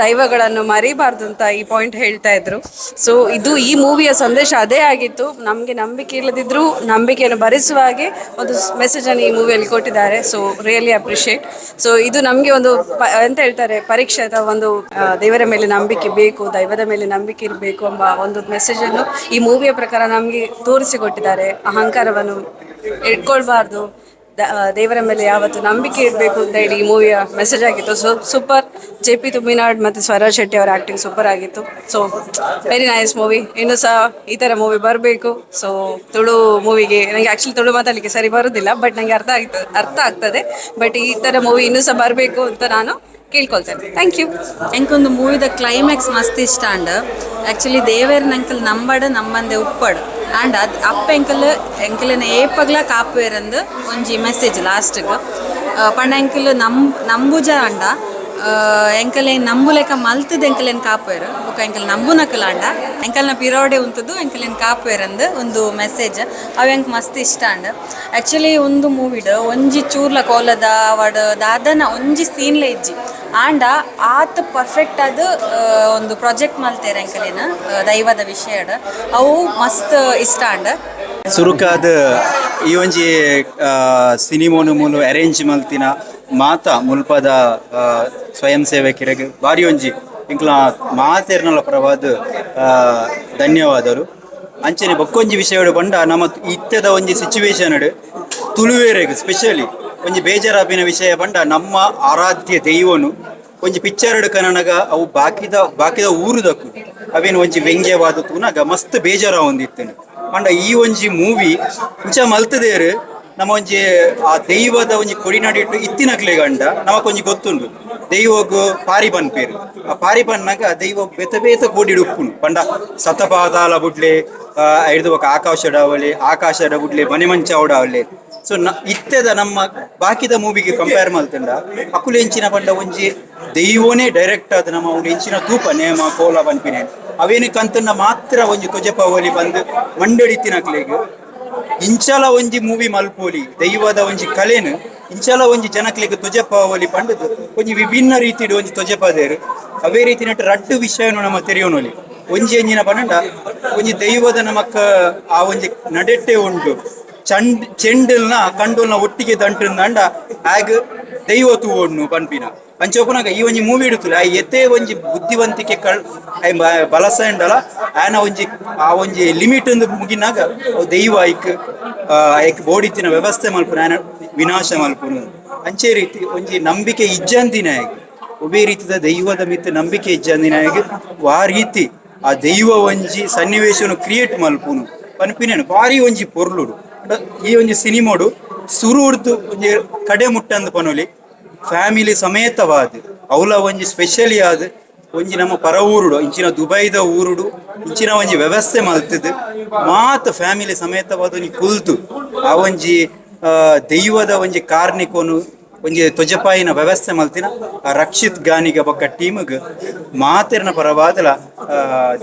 ದೈವಗಳನ್ನು ಮರಿಬಾರ್ದು ಅಂತ ಈ ಪಾಯಿಂಟ್ ಹೇಳ್ತಾ ಇದ್ರು. ಸೊ ಇದು ಈ ಮೂವಿಯ ಸಂದೇಶ ಅದೇ ಆಗಿತ್ತು. ನಮಗೆ ನಂಬಿಕೆ ಇಲ್ಲದಿದ್ರೂ ನಂಬಿಕೆಯನ್ನು ಭರಿಸುವ ಹಾಗೆ ಒಂದು ಮೆಸೇಜನ್ನು ಈ ಮೂವಿಯಲ್ಲಿ ಕೊಟ್ಟಿದ್ದಾರೆ. So really appreciate. So ಇದು ನಮಗೆ ಒಂದು ಎಂತ ಹೇಳ್ತಾರೆ, ಪರೀಕ್ಷೆ ಅಥವಾ ಒಂದು ದೇವರ ಮೇಲೆ ನಂಬಿಕೆ ಬೇಕು, ದೈವದ ಮೇಲೆ ನಂಬಿಕೆ ಇರಬೇಕು ಎಂಬ ಒಂದು ಮೆಸೇಜನ್ನು ಈ ಮೂವಿಯ ಪ್ರಕಾರ ನಮಗೆ ತೋರಿಸಿಕೊಟ್ಟಿದ್ದಾರೆ. ಅಹಂಕಾರವನ್ನು ಇಟ್ಕೊಳ್ಬಾರ್ದು, ದೇವರ ಮೇಲೆ ಯಾವತ್ತು ನಂಬಿಕೆ ಇರಬೇಕು ಅಂತ ಹೇಳಿ ಈ ಮೂವಿಯ ಮೆಸೇಜ್ ಆಗಿತ್ತು. So super. JP Thuminad ಮತ್ತು ಸ್ವರಾಜ್ ಶೆಟ್ಟಿ ಅವರ ಆ್ಯಕ್ಟಿಂಗ್ ಸೂಪರ್ ಆಗಿತ್ತು. So very nice movie. ಇನ್ನೂ ಸಹ ಈ ಥರ ಮೂವಿ ಬರಬೇಕು. ಸೊ ತುಳು ಮೂವಿಗೆ, ನನಗೆ ಆ್ಯಕ್ಚುಲಿ ತುಳು ಮಾತಾಡಲಿಕ್ಕೆ ಸರಿ ಬರೋದಿಲ್ಲ, ಬಟ್ ನನಗೆ ಅರ್ಥ ಆಗ್ತದೆ, ಅರ್ಥ ಆಗ್ತದೆ. ಬಟ್ ಈ ಥರ ಮೂವಿ ಇನ್ನೂ ಸಹ ಬರಬೇಕು ಅಂತ ನಾನು ಕೇಳ್ಕೊಳ್ತೇನೆ. Thank you. ಎಂಕೊಂದು ಮೂವಿದ climax ಮಸ್ತ್ ಇಷ್ಟ ಅಂಡ್. ಆ್ಯಕ್ಚುಲಿ ದೇವೇರ್ ನಂಕಲ್ ನಂಬಡ್ ನಮ್ಮಂದೆ ಉಪ್ಪಡ್ ಆಂಡ್ ಅದು ಅಪ್ಪ ಎಂಕಲ್ ಎಂಕಲೆನ ಏಪಗ್ಲ ಕಾಪುವೆರಂದು ಒಂಜಿ ಮೆಸೇಜ್ ಲಾಸ್ಟ್ಗೆ. ಪಂಡ ಎಂಕಲ್ ನಂಬುಜ ಅಂಡ ಎಂಕಲೆ ನಂಬುಲೆಕ ಮಲ್ತದ ಎಂಕಲೇನ್ ಕಾಪುವೆರ್. ಬೊಕ ಎಂಕಲ್ ನಂಬುನಕಲ್ ಅಂಡ ಎಂಕಲ್ನ ಪಿರೋಡೆ ಉಂತುದು ಎಂಕಲೇನ್ ಕಾಪುವೆರಂದು ಒಂದು ಮೆಸೇಜ್. ಅವು ಎಂಕ್ ಮಸ್ತ್ ಇಷ್ಟ ಅಂಡ್. ಆ್ಯಕ್ಚುಲಿ ಒಂದು ಮೂವಿಡ್ ಒಂಜಿ ಚೂರ್ಲ ಕೋಲದ ಅವಡ್ ದಾದನ ಒಂಜಿ ಸೀನ್ಲೆ ಇಜ್ಜಿ, ಆಂಡ ಆತ್ ಪರ್ಫೆಕ್ಟ್ ಆದ್ ಒಂದು ಪ್ರಾಜೆಕ್ಟ್ ಮಲ್ತೇರ್ ಎಂಕಲೇನ ದೈವದ ವಿಷಯಡ್. ಅವು ಮಸ್ತ್ ಇಷ್ಟ ಅಂಡ್. ಸುರುಕಾದ ಈ ಒಂಜಿ ಸಿನಿಮೋನು ಮೂಲು ಅರೇಂಜ್ ಮಲ್ತಿನ ಮಾತ ಮುಲ್ಪದ ಸ್ವಯಂ ಸೇವಕರಿಗೆ ಬಾರಿ ಒಂಜಿ ಇಂಕ್ಲ ಮಾತೆರ್ನಲ ಪರವಾದ ಧನ್ಯವಾದರು. ಅಂಚನೆ ಬೊಕ್ಕೊಂಜಿ ವಿಷಯಡು ಪಂಡ, ನಮ್ಮ ಇತ್ತೆದ ಒಂಜಿ ಸಿಚುವೇಶನ್ ತುಳುವೇರೆಗ್ ಸ್ಪೆಷಲಿ ಒಂಜಿ ಬೇಜಾರಾಪಿನ ವಿಷಯ ಪಂಡ, ನಮ್ಮ ಆರಾಧ್ಯ ದೈವನು ಒಂಜಿ ಪಿಕ್ಚರ್ ಕನನಗ ಅವು ಬಾಕಿದ ಬಾಕಿದ ಊರುದಕ್ಕು ಅವೇನು ಒಂಜಿ ವ್ಯಂಗ್ಯವಾದ ತೂನಗ ಮಸ್ತ್ ಬೇಜಾರ ಒಂದಿತ್ತೇನೆ. ಪಂಡ ಈ ಒಂಜಿ ಮೂವಿ ಇಂಚ ಮಲ್ತದೇರು ನಮ್ಮ ಒಂಜಿ ಆ ದೈವದ ಒಂಜಿ ಕೊಡಿನಾಡಿಟ್ಟು ಇತ್ತಿನಕ್ಲೆ ಗಂಡ ನಮಕೊಂಜಿ ಗೊತ್ತುಂಡು, ದೈವಗ್ ಪಾರಿ ಪನ್ಪೇರು. ಆ ಪಾರಿ ಪನ್ನಾಗ ದೈವ ಬೇತ ಬೇತ ಕೋಡಿಡು ಉಪ್ಪುನು. ಪಂಡ ಸತಪಾತಾಲ ಬುಡ್ಲೆ, ಐದು ಬೊಕ ಆಕಾಶ ಡಾವಲೆ, ಆಕಾಶ ಬುಡ್ಲೆ ಮನೆ ಮಂಚ ಅವಡಾವಲೆ. ಸೊ ನ ಇತ್ತೆದ ನಮ್ಮ ಬಾಕಿದ ಮೂವಿಗೆ ಕಂಪೇರ್ ಮಲ್ತಂಡ ಅಕುಲು ಎಂಚಿನ ಪಂಡ ಒಂಜಿ ದೈವನೇ ಡೈರೆಕ್ಟ್ ಆದ ನಮ್ಮ ಅವ್ರು ಎಂಚಿನ ತೂಪ ನೇಮ ಕೋಲ ಪನ್ಪಿನೆ ಅವೇನು ಕಂತನ್ನ ಮಾತ್ರ ಒಂಜಿ ಕೊಜಪವಲಿ ಬಂದು ಮಂಡಳಿತ್ತಿನಕ್ಲೆಗ್ ಇಂಚಲ ಒಂಜಿ ಮೂವಿ ಮಲ್ಪೋಲಿ, ದೈವದ ಒಂಜಿ ಕಲೆನು ಇಂಚಲ ಒಂಜಿ ಜನಕ್ಲೆಗ್ ತೊಜಪಾವಲಿ ಪಂಡದು ಒಂಜಿ ವಿಭಿನ್ನ ರೀತಿಡ್ ಒಂಜಿ ತೊಜಪಾದೇರು. ಅವೇ ರೀತಿ ನಟ್ಟು ರಡ್ಡು ವಿಷಯನು ನಮ್ಮ ತೆರೆಯೋನೊಲಿ. ಒಂಜಿ ಎಂಜಿನ ಪಂಡ, ಒಂಜಿ ದೈವದ ನಮಕ್ ಆ ಒಂಜಿ ನಡೆಟ್ಟೆ ಉಂಟು. ಚಂಡ್ ಚೆಂಡಲ್ನ ಕಂಡೋಲ್ನ ಒಟ್ಟಿಗೆ ದಂಟಂಡ ಆಗ ದೈವ ತೂವೊಣ್ಣು ಪನ್ಪಿನ ಅಂಚೋಪುನಾಗ ಈ ಒಂಜಿ ಮೂವಿ ಇಡುತ್ತಲ್ಲ, ಆ ಎತ್ತೆ ಒಂಜಿ ಬುದ್ಧಿವಂತಿಕೆ ಕಳ್ ಬಲಸಂಡಲ ಆನ ಒಂಜಿ ಆ ಒಂಜಿ ಲಿಮಿಟ್ ಒಂದು ಮುಗಿನಾಗ ಅವು ದೈವ ಐಕ್ ಐಕ್ ಬೋಡಿತ್ತಿನ ವ್ಯವಸ್ಥೆ ಮಲ್ಪುನ ಆನ ವಿನಾಶ ಮಲ್ಪುನು. ಅಂಚೆ ರೀತಿ ಒಂಜಿ ನಂಬಿಕೆ ಇಜ್ಜಂದಿನ ಒಬ್ಬೇ ರೀತಿದ ದೈವದ ಮಿತ್ತ ನಂಬಿಕೆ ಇಜ್ಜಂದಿನ ಆ ರೀತಿ ಆ ದೈವ ಒಂಜಿ ಸನ್ನಿವೇಶನು ಕ್ರಿಯೇಟ್ ಮಲ್ಪುನು ಪನ್ಪಿನೇನು ಭಾರಿ ಒಂಜಿ ಪೊರ್ಲುಡು. ಈ ಒಂಜಿ ಸಿನಿಮೋಡು ಸುರುರ್ದು ಒಂಜಿ ಕಡೆ ಮುಟ್ಟಂದು ಪನೊಲಿ, ಫ್ಯಾಮಿಲಿ ಸಮೇತವಾದ ಅವಲ ಒಂಜಿ ಸ್ಪೆಷಲಿ ಆದ್ ಒಂಜಿ ನಮ್ಮ ಪರ ಊರುಡು ಇಂಚಿನ ದುಬೈದ ಊರುಡು ಇಂಚಿನ ಒಂಜಿ ವ್ಯವಸ್ಥೆ ಮಲ್ತದು ಮಾತ ಫ್ಯಾಮಿಲಿ ಸಮೇತವಾದ ಒಂಜಿ ಕುಲ್ತು ಆ ಒಂಜಿ ದೈವದ ಒಂಜಿ ಕಾರ್ನಿಕೋನು ಒಂಜಿ ತೊಜಪಾಯಿನ ವ್ಯವಸ್ಥೆ ಮಲ್ತಿನ ಆ ರಕ್ಷಿತ್ ಗಾನಿಗ ಬೊಕ್ಕ ಟೀಮ್ಗ್ ಮಾತೆರ್ನ ಪರವಾದಲ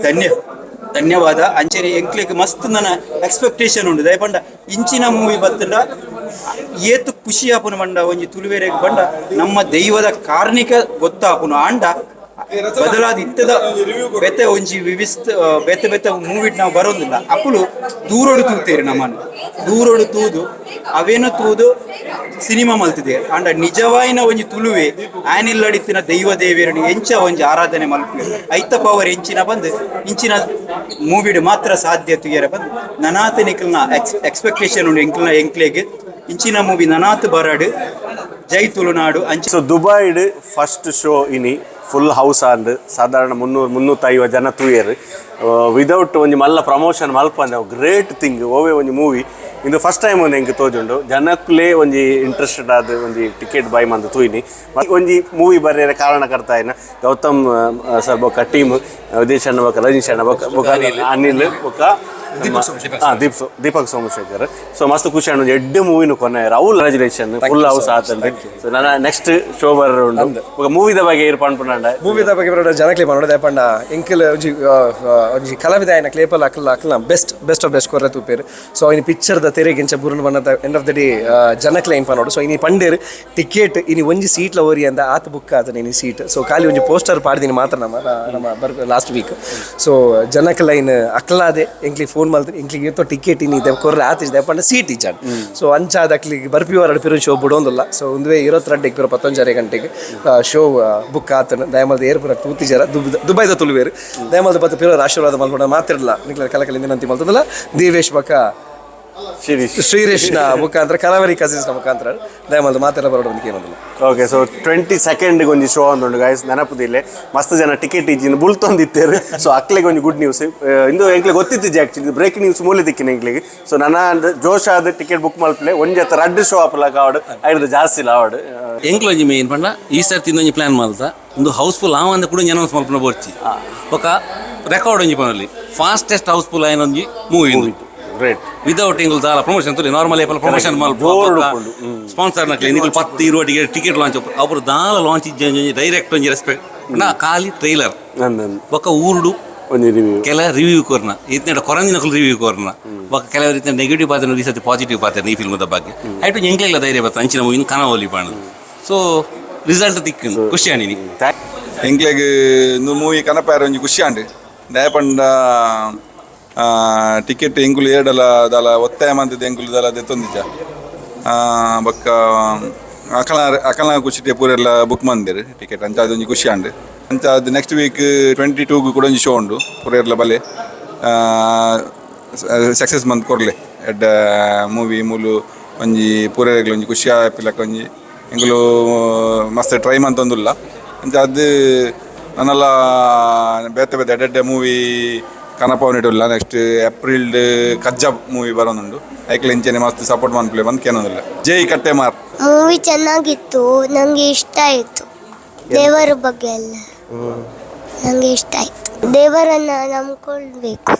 ಧನ್ಯವಾದ. ಅಂಚನೆ ಎಂಕ್ಲೆಗ್ ಮಸ್ತ್ ನನ್ನ ಎಕ್ಸ್ಪೆಕ್ಟೇಷನ್ ಉಂಡು. ದಯಪಂಡ ಇಂಚಿನ ಮೂವಿ ಬತ್ತಂಡ ಏತು ಖುಷಿ ಆಪುನ ಬಂಡ ಒಂಜಿ ತುಳುವೆರೆಗ್ ಬಂಡ ನಮ್ಮ ದೈವದ ಕಾರ್ಣಿಕ ಗೊತ್ತಾಪುನು. ಆಂಡ ಬದಲಾದ ಇತ್ತದ ಬೇತೆ ಒಂಜಿ ವಿವಿಸ್ತ ಬೇತೆ ಬೇತೆ ಮೂವಿ ನಾವು ಬರೋದಿಲ್ಲ. ಅಕುಲು ದೂರೋಡು ತೂತೇರಿ, ನಮ್ಮನ್ನು ದೂರೋಡು ತೂದು ಅವೇನು ತೂದು ಸಿನಿಮಾ ಮಲ್ತಿದೆ. ಆಂಡ ನಿಜವಾಯಿನ ಒಂಜಿ ತುಳುವೆ ಆನಿಲ್ಲಡಿತ್ತಿನ ದೈವ ದೇವಿಯರನ್ನು ಎಂಚ ಒಂಜಿ ಆರಾಧನೆ ಮಲ್ಪುವೆ, ಐತ ಪವರ್ ಎಂಚಿನ ಬಂದು ಇಂಚಿನ ಮೂವಿಡ್ ಮಾತ್ರ ಸಾಧ್ಯ ತುಯರ ಬಂದು ನನಾತ ನಿಕಲ್ನ ಎಕ್ಸ್ಪೆಕ್ಟೇಷನ್ ಉಂಡು ಎಂಕ್ಲ್ನ ಎಂಕ್ಲೆಗ್ ಇಂಚಿನ ಮೂವಿ ನನಾತ್ ಬರಡು. ಜೈ ತುಳುನಾಡು. ಅಂಚ ಸೊ ದುಬೈಡ್ ಫಸ್ಟ್ ಶೋ ಇನಿ ಫುಲ್ ಹೌಸ್ ಆಂಡ್. ಸಾಧಾರಣ 300 350 ಜನ ತೂಯೆರ್. ವಿದೌಟ್ ಒಂಜಿ ಮಲ್ಲ ಪ್ರಮೋಷನ್ ಮಲ್ಪಂದೆ ಗ್ರೇಟ್ ಥಿಂಗ್. ಓವೆ ಒಂಜಿ ಮೂವಿ ಇಂದು ಫಸ್ಟ್ ಟೈಮ್ ಒಂದು ಎಂಕ್ ತೋಜುಂಡು. ಜನಕ್ಕುಲೇ ಒಂಜಿ ಇಂಟ್ರೆಸ್ಟೆಡ್ ಆದ್ ಒಂಜಿ ಟಿಕೆಟ್ ಬೈ ಮಂದು ತೂಯಿನಿ. ಒಂಜಿ ಮೂವಿ ಬರ್ಯರೆ ಕಾರಣಕರ್ತ ಆಯ್ನ ಗೌತಮ್ ಸರ್ ಬೊಕ್ಕ ಟೀಮ್, ವಿದೇಶ್ ಅಣ್ಣ ಬೊಕ್ಕ ರಜನೀಶ್ ಅಣ್ಣ ಬೊಕ್ಕ ಬೊಕ್ಕ ಅನಿಲ್ ಬೊಕ್ಕ ದೀಪ್ ದೀಪಕ್ ಸೋಮಶೇಖರ್. ಸೊ ಮಸ್ತ್ ಖುಷಿ ಆಂಡ್, ಎಡ್ಡೆ ಮೂವಿನ ಕೊನೆ. ರಾಹುಲ್, ಕಂಗ್ರಾಚುಲೇಷನ್, ಫುಲ್ ಹೌಸ್ ಆತಂದೆ. ಸೊ ನನ್ನ ನೆಕ್ಸ್ಟ್ ಶೋ ಬರ ಉಂಡು. ಮೂವಿದ ಬಗ್ಗೆ ಇರ್ ಪನ್ಪುನಾಂಡ? ಮೂವಿದ ಬಗ್ಗೆ ಬರೋಡ ಜನಕ್ಲೆ ಪನೋಡ. ಪಂಡ ಎಂಕಲ್ ಒಂಜಿ ಒಂಜಿ ಕಲಾವಿದ ಆಯ್ನ ಕ್ಲೇಪಲ್ ಅಕ್ಲ ಅಕ್ಲ ಬೆಸ್ಟ್ ಬೆಸ್ಟ್ ಆಫ್ ಬೆಸ್ಟ್ ಕೊರ್ರೆ ತೂಪೇರು. ಸೊ ಇನಿ ಪಿಕ್ಚರ್ದ ತೆರೆಗಿಂಚ ಬುರುನ್ ಬಣ್ಣದ ಎಂಡ್ ಆಫ್ the day ಜನಕ್ಲೆ ಏನ್ ಪನೋಡು. ಸೊ ಇನಿ ಪಂಡೇರು ಟಿಕೆಟ್ ಇನಿ ಒಂಜಿ ಸೀಟ್ಲ ಓರಿ ಅಂದ ಆತ ಬುಕ್ ಆತನ ಇನಿ ಸೀಟ್. ಸೊ ಖಾಲಿ ಒಂಜಿ ಪೋಸ್ಟರ್ ಪಾಡ್ದಿನಿ ಮಾತ್ರ ನಮ್ಮ ನಮ್ಮ ಬರ್ ಲಾಸ್ಟ್ ವೀಕ್. ಸೊ ಜನಕ್ಲೈನ್ ಅಕ್ಲಾದೆ ಎಂಕ್ಲಿ ಫೋನ್ ಮಲ್ತು ಎಂಕ್ಲಿಗೆ ಏತೋ ಟಿಕೆಟ್ ಇನಿ ಇದೆ ಕೊರ್ರೆ ಆತಿದೆ ಪಂಡ ಸೀಟ್ ಇಜ್ಜಾಂಡ್. ಸೊ ಅಂಚಾದ ಅಕ್ಲಿಗೆ ಬರ್ಪಿ ವಾರ ಪಿರು ಶೋ ಬಿಡೋಂದಿಲ್ಲ. ಸೊ ಒಂದುವೇ 22ಕ್ಕೆ ಪಿರ 19:30 ಗಂಟೆಗೆ ಶೋ ಬುಕ್ ಆತನ. ದಯಮಲ್ದ ಏರ್ ಪುರ ತೂತಿ ಜರ ದುಬೈದ ತುಳುವೇರು ದಯಮಲ್ದ ಬತ್ತ ಪಿರೋರ್ ಆಶೀರ್ವಾದ ಮಲ್ಪಡ ಮಾತಿರಲ್ಲ. ನಿಕ್ಲ ಕಲಕಲಿಂದ ನಂತಿ ಮಲ್ತದಲ್ಲ ದೇವೇಶ್ ಬಕ ಶ್ರೀರೇಶ್ನ ಮುಖಾಂತರ, ಕಲಾವರಿ ಕಸಿನ್ಸ್ನ ಮುಖಾಂತರ ದಯಮಲ್ದ ಮಾತೆಲ್ಲ ಬರೋಡ ಒಂದು ಏನೊಂದಿಲ್ಲ. ಓಕೆ, ಸೊ 22ಗೆ ಒಂಜಿ ಶೋ ಅಂದುಂಡು ಗಾಯ್ಸ್, ನೆನಪುದಿಲ್ಲ. ಮಸ್ತ್ ಜನ ಟಿಕೆಟ್ ಇಜ್ಜಿನ ಬುಲ್ತೊಂದಿತ್ತೇರು. ಸೊ ಅಕ್ಲೆಗೆ ಒಂಜಿ ಗುಡ್ ನ್ಯೂಸ್ ಇಂದು. ಎಂಕ್ಲೆ ಗೊತ್ತಿತ್ತಿಜ್ಜಿ ಆಕ್ಚುಲಿ, ಬ್ರೇಕಿಂಗ್ ನ್ಯೂಸ್ ಮೂಲೆ ದಿಕ್ಕಿನ ಎಂಕ್ಲೆಗೆ. ಸೊ ನನ್ನ ಜೋಶ್ ಆದ ಟಿಕೆಟ್ ಬುಕ್ ಮಲ್ಪಲೆ. ಒಂಜಿ ಹತ್ರ ರಡ್ಡು ಶೋ ಆಪಲ ಕಾವಡು, ಐದು ಜಾಸ್ತಿ ಇಲ್ಲ ಆವಡು. ಎಂಕ್ಲ ಒಂಜಿ ಮೇನ್ ಪಂಡ ಈ ಸರ್ತಿ ಒಂಜಿ ಪ್ಲಾನ್ ಮಲ್ತ ಒಂದು ಹೌಸ್ಫುಲ್ ಆವಂದ ಕೂಡ ಅನೌನ್ಸ್ ಮಲ್ಪನ ಬೋರ್ಚಿ. ಬೊಕ ರೆಕಾರ್ಡ್ ಒಂಜಿ ಪನೊಲಿ, ಫಾಸ್ಟೆಸ್ಟ್ ಹೌಸ್ಫುಲ್ ಆಯ್ನ ಒಂಜಿ ಮೂವಿ. ಗ್ರೇಟ್. ವಿದೌಟ್ ಎಂಗುಲ್ ದಾಲ ಪ್ರಮೋಷನ್ ತುಲಿ ನಾರ್ಮಲ್ ಏಪಲ್ ಪ್ರಮೋಷನ್ ಮಲ್ಪ ಸ್ಪಾನ್ಸರ್ ನಕ್ಲೆ ನಿಕುಲ್ 10 20 ಟಿಕೆಟ್ ಟಿಕೆಟ್ ಲಾಂಚ್ ಅವರು ದಾಲ ಲಾಂಚ್ ಇಜ್ಜಿ, ಡೈರೆಕ್ಟ್ ಒಂಜಿ ರೆಸ್ಪೆಕ್ಟ್ ನಾ ಖಾಲಿ ಟ್ರೈಲರ್ ಬೊಕ ಊರುಡು ಒಂಜಿ ರಿವ್ಯೂ. ಕೆಲ ರಿವ್ಯೂ ಕೊರ್ನ, ಇತ್ನೆಟ ಕೊರಂದಿನಕುಲು ರಿವ್ಯೂ ಕೊರ್ನ. ಬೊಕ ಕೆಲವು ರೀತಿಯ ನೆಗೆಟಿವ್ ಪಾತ್ರ, ಈ ಸತಿ ಪಾಸಿಟಿವ್ ಪಾತ್ರ ಈ ಫಿಲ್ಮದ ಬಗ್ಗೆ. ಐಟು ಎಂಕ್ಲೆಗ್ಲ ಧೈರ್ಯ ಬತ್ತ ಅಂಚಿನ ಮೂವಿನ ಕನವಲಿ ಪಾಣದು. ಸೊ ರಿಸಲ್ಟ್ ತಿಕ್ಕು, ಖುಷಿ ಆನಿನಿ. ಎಂಕ್ಲೆಗ್ ಇಂದು ಮೂವಿ ಕನಪಾರ ಒಂಜಿ ಖುಷಿ ಆಂಡ್. ದಯಪಂಡ ಟಿಕೆಟ್ ಎಂಕುಲು ಏಡಲ ದಾಲ ಒತ್ತಾಯ ಮಂತದ ಎಂಕುಲು ದಾಲ ದೆತ್ತೊಂದಿಜ. ಬೊಕ್ಕ ಅಕಲ ಅಕಲ ಖುಷಿಟೆ ಪೂರೆಲ್ಲ ಬುಕ್ ಮಂದಿರು ಟಿಕೆಟ್. ಅಂಚ ಅದೊಂಜಿ ಖುಷಿ ಆಂಡ್. ಅಂಚ ಅದು ನೆಕ್ಸ್ಟ್ ವೀಕ್ 22 ಕೂಡ ಒಂಜಿ ಶೋ ಉಂಡು. ಪೂರೆರ್ಲ ಬಲೆ, ಸಕ್ಸಸ್ ಮಂತ್ ಕೊರ್ಲೆ. ಎಡ್ಡ ಮೂವಿ ಮೂಲು ಒಂಜಿ ಪೂರೆರ್ಗ್ಲ ಒಂಜಿ ಖುಷಿ ಆಪಿಲಕ ಒಂಜಿ ಎಂಕುಲು ಮಸ್ತ್ ಟ್ರೈ ಮಂತೊಂದುಲ್ಲ. ಅಂಚ ಅದು ನನ್ನಲ್ಲ ಬೇತೆ ಬೇತೆ ಎಡ್ಡೆ ಮೂವಿ ಕನಪವನಿಡುಲ್ಲ. ನೆಕ್ಸ್ಟ್ ಏಪ್ರಿಲ್ ಕಜ್ಜ ಮೂವಿ ಬರೋನುಂಡು. ಐಕ್ಲೆ ಇಂಚೆನೆ ಮಸ್ತ್ ಸಪೋರ್ಟ್ ಮನ್ಪುಲೆ ಬಂದು ಕೇನೊಂದುಲ್ಲ. ಜೈ ಕಟ್ಟೆಮಾರ್. ಮೂವಿ ಚೆನ್ನಾಗಿತ್ತು, ನನಗೆ ಇಷ್ಟ ಆಯಿತು. ದೇವರ ಬಗ್ಗೆ ಎಲ್ಲ ನನಗೆ ಇಷ್ಟ ಆಯ್ತು. ದೇವರನ್ನ ನಂಬ್ಕೊಳ್ಬೇಕು.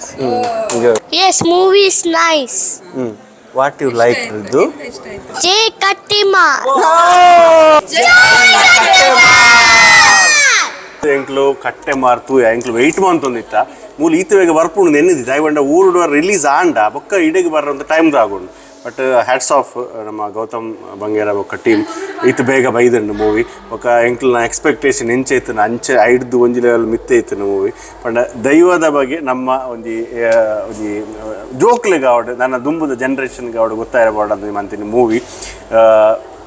Yes, movie is nice. What you like ಇದು? ಜೈ ಕಟ್ಟಿಮಾರ್. ಜೈ. ಎಂಕ್ಲು ಕಟ್ಟೆ ಮಾರ್ತು ಎಂಕ್ಲು ವೆಯ್ಟ್ ಮಂತೊಂದಿತ್ತ. ಮೂಲು ಈತ ಬೇಗ ಬರ್ಪುಂಡು ನೆನ್ನಿದಿ ದಯವಂಡ ಊರುಡು ರಿಲೀಸ್ ಆಂಡ ಬೊಕ್ಕ ಇಡೆಗೆ ಬರ್ರಂತ ಟೈಮ್ ಆಗುಂಡು. ಬಟ್ ಹ್ಯಾಟ್ಸ್ ಆಫ್ ನಮ್ಮ ಗೌತಮ್ ಬಂಗೇರ ಬೊಕ್ಕ ಟೀಮ್, ಈತ ಬೇಗ ಬೈದಂಡು ಮೂವಿ. ಬೊಕ್ಕ ಎಂಕ್ಲ್ನ ಎಕ್ಸ್ಪೆಕ್ಟೇಷನ್ ಎಂಚ ಇತ್ತು ಅಂಚೆ ಐಡ್ದು ಒಂಜಿ ಲೆವೆಲ್ ಮಿತ್ತೆ ಇತ್ತು ಮೂವಿ. ಪಂಡ ದೈವದ ಬಗ್ಗೆ ನಮ್ಮ ಒಂಜಿ ಒಂಜಿ ಜೋಕ್ಲೆಗ್ ಆವಡ್, ನನ್ನ ದುಂಬುದ ಜನ್ರೇಷನ್ಗೆ ಆವಡ್ ಗೊತ್ತಾಯಿರಬಾರ್ದು ಅಂತ ಅಂತೀನಿ. ಮೂವಿ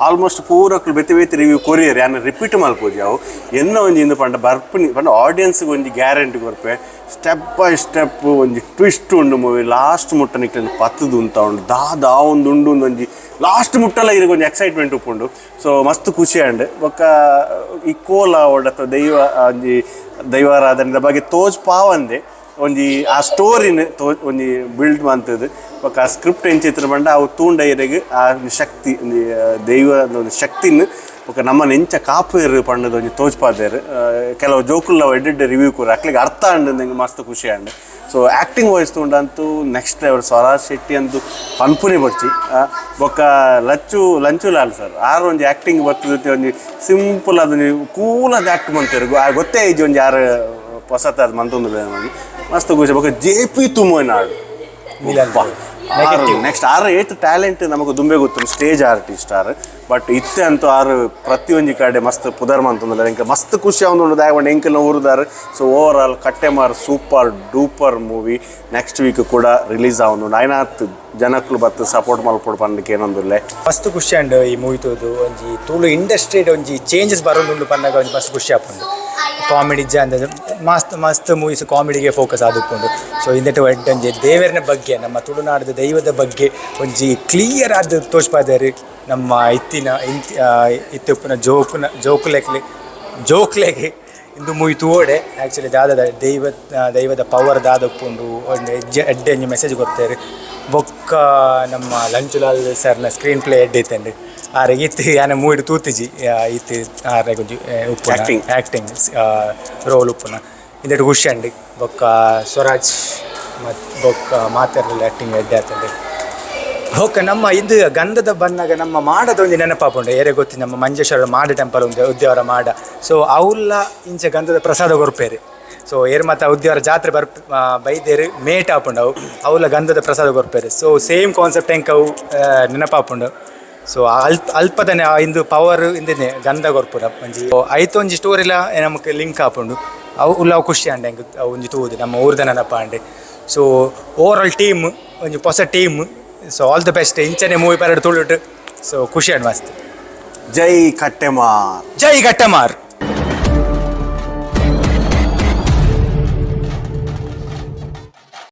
ಆಲ್ಮೋಸ್ಟ್ ಪೂರಕ್ಲು ಬೇತೆ ಬೇತೆ ರಿವ್ಯೂ ಕೊರಿಯರ್, ಯಾನ್ ರಿಪೀಟ್ ಮಲ್ಪೋಜಿ ಅವು. ಎನ್ನ ಒಂಜಿ ಇಂದು ಪಂಡ ಬರ್ಪುನಿ ಪಂಡ ಆಡಿಯನ್ಸ್ಗೆ ಒಂಜಿ ಗ್ಯಾರಂಟಿ ಕೊರ್ಪೆ. ಸ್ಟೆಪ್ ಬೈ ಸ್ಟೆಪ್ ಒಂಜಿ ಟ್ವಿಸ್ಟ್ ಉಂಡು ಮೂವಿ. ಲಾಸ್ಟ್ ಮುಟ್ಟ ನಿಕ್ಲೆನ್ ಪತ್ತದು ಉಂತ ಉಂಡು ದಾ ದಾ ಒಂದು ಉಂಡು ಒಂಜಿ ಲಾಸ್ಟ್ ಮುಟ್ಟಲ ಇರಗ್ ಒಂಜಿ ಎಕ್ಸೈಟ್ಮೆಂಟ್ ಉಪ್ಪುಂಡು. ಸೊ ಮಸ್ತ್ ಖುಷಿ ಆಂಡ್. ಬೊಕ್ಕ ಈ ಕೋಲ ಆವಡ್ ಅಥವಾ ದೈವ ಒಂಜಿ ದೈವಾರಾಧನೆದ ಬಗ್ಗೆ ತೋಜ್ ಪಾವಂದೆ ಒಂಜಿ ಆ ಸ್ಟೋರಿನ ತೋ ಒಂಜಿ ಬಿಲ್ಡ್ ಮಂತದು. ಬೊಕ್ಕ ಆ ಸ್ಕ್ರಿಪ್ಟ್ ಎಂಚಿತ್ರ ಪಂಡ ಅವು ತೂಂಡ ಇರೆಗ್ ಆ ಒಂಜಿ ಶಕ್ತಿ, ಒಂಜಿ ದೈವದ ಒಂಜಿ ಶಕ್ತಿನ್ ಬೊಕ್ಕ ನಮ್ಮ ನೆಂಚ ಕಾಪುವೆರ್ ಪಂಡದ ಒಂಜಿ ತೋಜ್ಪಾದೆರ್. ಕೆಲವು ಜೋಕುಲ್ಲ ಎಡ್ಡೆಡ್ಡೆ ರಿವ್ಯೂ ಕೊರು ಅಕ್ಲೆಗ್ ಅರ್ಥ ಆಂಡ್, ನಂಗೆ ಮಸ್ತ್ ಖುಷಿ ಆಂಡ್. ಸೊ ಆ್ಯಕ್ಟಿಂಗ್ ವೈಸ್ ತೂಂಡಂತೂ ನೆಕ್ಸ್ಟ್ ಲೆವೆಲ್. ಸ್ವರಾಜ್ ಶೆಟ್ಟಿ ಅಂತೂ ಪನ್ಪುನೆ ಬೊಡ್ಚಿ. ಬೊಕ್ಕ ಲಚ್ಚು ಲಂಚುಲಾಲ್ ಸರ್ ಆರು ಒಂಜಿ ಆ್ಯಕ್ಟಿಂಗ್ ಬರ್ತದೆ. ಒಂಜಿ ಸಿಂಪಲ್ ಅದೊಂಜಿ ಕೂಲ್ ಅದು ಆ್ಯಕ್ಟ್ ಮಂತೆರ್, ಗೊತ್ತೇ ಇಜ್ಜಿ ಒಂಜಿ ಆರು ಪೊಸತ್ ಅದು ಮಂತೊಂದುಲ್ಲ. ಮಸ್ತ್ ಖುಷಿ. ಬೊಕ್ಕ ಜೆ ಪಿ ತುಮನಾಡು ನೆಕ್ಸ್ಟ್ ಆರು ಏತ್ ಟ್ಯಾಲೆಂಟ್ ನಮಗೆ ದುಂಬೆ ಗೊತ್ತು, ಸ್ಟೇಜ್ ಆರ್ಟಿಸ್ಟ್ ಆರ್. ಬಟ್ ಇತ್ತೆ ಅಂತೂ ಆರು ಪ್ರತಿಯೊಂಜಿ ಕಡೆ ಮಸ್ತ್ ಪುದರ್ ಮಂತೊಂದುಲ್ಲ. ಎಂಕ್ ಮಸ್ತ್ ಖುಷಿ ಆವೊಂದುಂಡು ದಾಯೆ ಎಂಕಲ್ನ ಊರುದಾರ್. So over all Kattemar super duper movie. Next week ಕೂಡ ರಿಲೀಸ್ ಆವೊಂದುಂಡು. ಆಯ್ನಾತ್ ಜನಕ್ಲು ಬತ್ತು ಸಪೋರ್ಟ್ ಮಲ್ಪೊಡು ಪಂಡಕ್ಕೆ ಏನೊಂದುಲ್ಲೆ. ಮಸ್ತ್ ಖುಷಿ ಆಂಡ್ ಈ ಮೂವಿ ತೂದು. ಒಂಜಿ ತುಳು ಇಂಡಸ್ಟ್ರಿಡ್ ಒಂಜಿ ಚೇಂಜಸ್ ಬರೋದುಂಡು ಪನ್ನಗ ಒಂಜಿ ಮಸ್ತ್ ಖುಷಿ ಆಪುಂಡು. ಕಾಮಿಡಿ ಅಂದ ಮಸ್ತ್ ಮಸ್ತ್ ಮೂವೀಸ್ ಕಾಮಿಡಿಗೆ ಫೋಕಸ್ ಆದುಪ್ಪುಂಡು. ಸೊ ಇಂದೆಟ್ ಒಂಜಿ ದೇವರನ ಬಗ್ಗೆ, ನಮ್ಮ ತುಳುನಾಡದ ದೈವದ ಬಗ್ಗೆ ಒಂಜಿ ಕ್ಲಿಯರ್ ಆದ್ ತೋಜ್ಪಾದೆರ್. ನಮ್ಮ ಇತ್ತಿನ ಇಂತಿ ಇತ್ತೆ ಉಪ್ಪುನ ಜೋಕುನ ಜೋಕುಲೆಕ್ಲೆ ಜೋಕ್ಲೆಗ್ ಇಂದು ಮೂವಿ ತೂವೊಡೆ. ಆ್ಯಕ್ಚುಲಿ ದಾದ ದೈವದ ಪವರ್ ದಾದ ಉಪ್ಪುಂಡು ಒಂದು ಎಜ್ಜೆ ಎಡ್ಡೆ ಒಂಜಿ ಮೆಸೇಜ್ ಕೊರ್ತೆರ್. ಬೊಕ್ಕ ನಮ್ಮ ಲಂಚುಲಾಲ್ ಸರ್ನ ಸ್ಕ್ರೀನ್ ಪ್ಲೇ ಎಡ್ಡೆ ಇತ್ತಂಡು. ಆರೆ ಇತ್ತು ಯಾನ ಮೂವಿಡ್ ತೂತಿಜಿ ಇತ್ತು ಆರೆ ಒಂಜಿ ಉಪ್ಪುನ ಆ್ಯಕ್ಟಿಂಗ್. ಆ್ಯಕ್ಟಿಂಗ್ ರೋಲ್ ಉಪ್ಪುನ. ಇಂದೆಟ್ ಖುಷಿ ಆಂಡ್. ಬೊಕ್ಕ ಸ್ವರಾಜ್ ಮತ್ತು ಬೊಕ್ಕ ಮಾತೆರ್ಲ ಆ್ಯಕ್ಟಿಂಗ್ ಎಡ್ಡೆ ಆತುಂಡು. ಬೊಕ್ಕ ನಮ್ಮ ಇದು ಗಂಧದ ಬನ್ನಗ ನಮ್ಮ ಮಾಡದ ಒಂಜಿ ನೆನಪಾಪುಂಡು. ಏರೆ ಗೊತ್ತಿ ನಮ್ಮ ಮಂಜೇಶ್ವರ ಮಾಡ ಟೆಂಪಲ್ ಉಂದು, ಉದ್ಯಾವರ ಮಾಡ. ಸೊ ಅವುಲ್ಲ ಇಂಚ ಗಂಧದ ಪ್ರಸಾದ ಕೊರ್ಪೇರು. ಸೊ ಏರ್ ಮಾತ ಉದ್ಯಾವರ ಜಾತ್ರೆ ಬರ್ಪ್ ಬೈದೇರು ಮೇಟ್ ಆಪುಂಡು ಅವು, ಅವುಲ ಗಂಧದ ಪ್ರಸಾದ ಕೊರ್ಪೇರು. ಸೊ ಸೇಮ್ ಕಾನ್ಸೆಪ್ಟ್ ಎಂಕ್ ಅವು ನೆನಪಾಪುಂಡು. ಸೊ ಅಲ್ಪ ಅಲ್ಪದನೆ ಇಂದು ಪವರ್ ಇಂದನೆ ಗಂಧ ಕೊರ್ಪುನ ಒಂಜಿ ಐತೊಂಜಿ ಸ್ಟೋರಿಲ ನಮಕ್ ಲಿಂಕ್ ಆಪುಂಡು. ಅವು ಉಲ್ಲ ಖುಷಿ ಆಂಡ್ ಎಂಕ್ ಅವು ಒಂಜಿ ತೂದು ನಮ್ಮ ಊರ್ದ ನೆನಪಾಂಡ್. ಸೊ ಓವರ್ ಆಲ್ ಟೀಮ್ ಒಂಜಿ ಪೊಸ team. So all the best. ಇಂಚನೆ ಮೂವಿ ಪರಡು ತುಳುಟು. ಸೊ ಖುಷಿ ಆಂಡ್ ಮಸ್ತ್. ಜೈ ಕಟ್ಟೆಮಾರ್. ಜೈ ಕಟ್ಟೆಮಾರ್.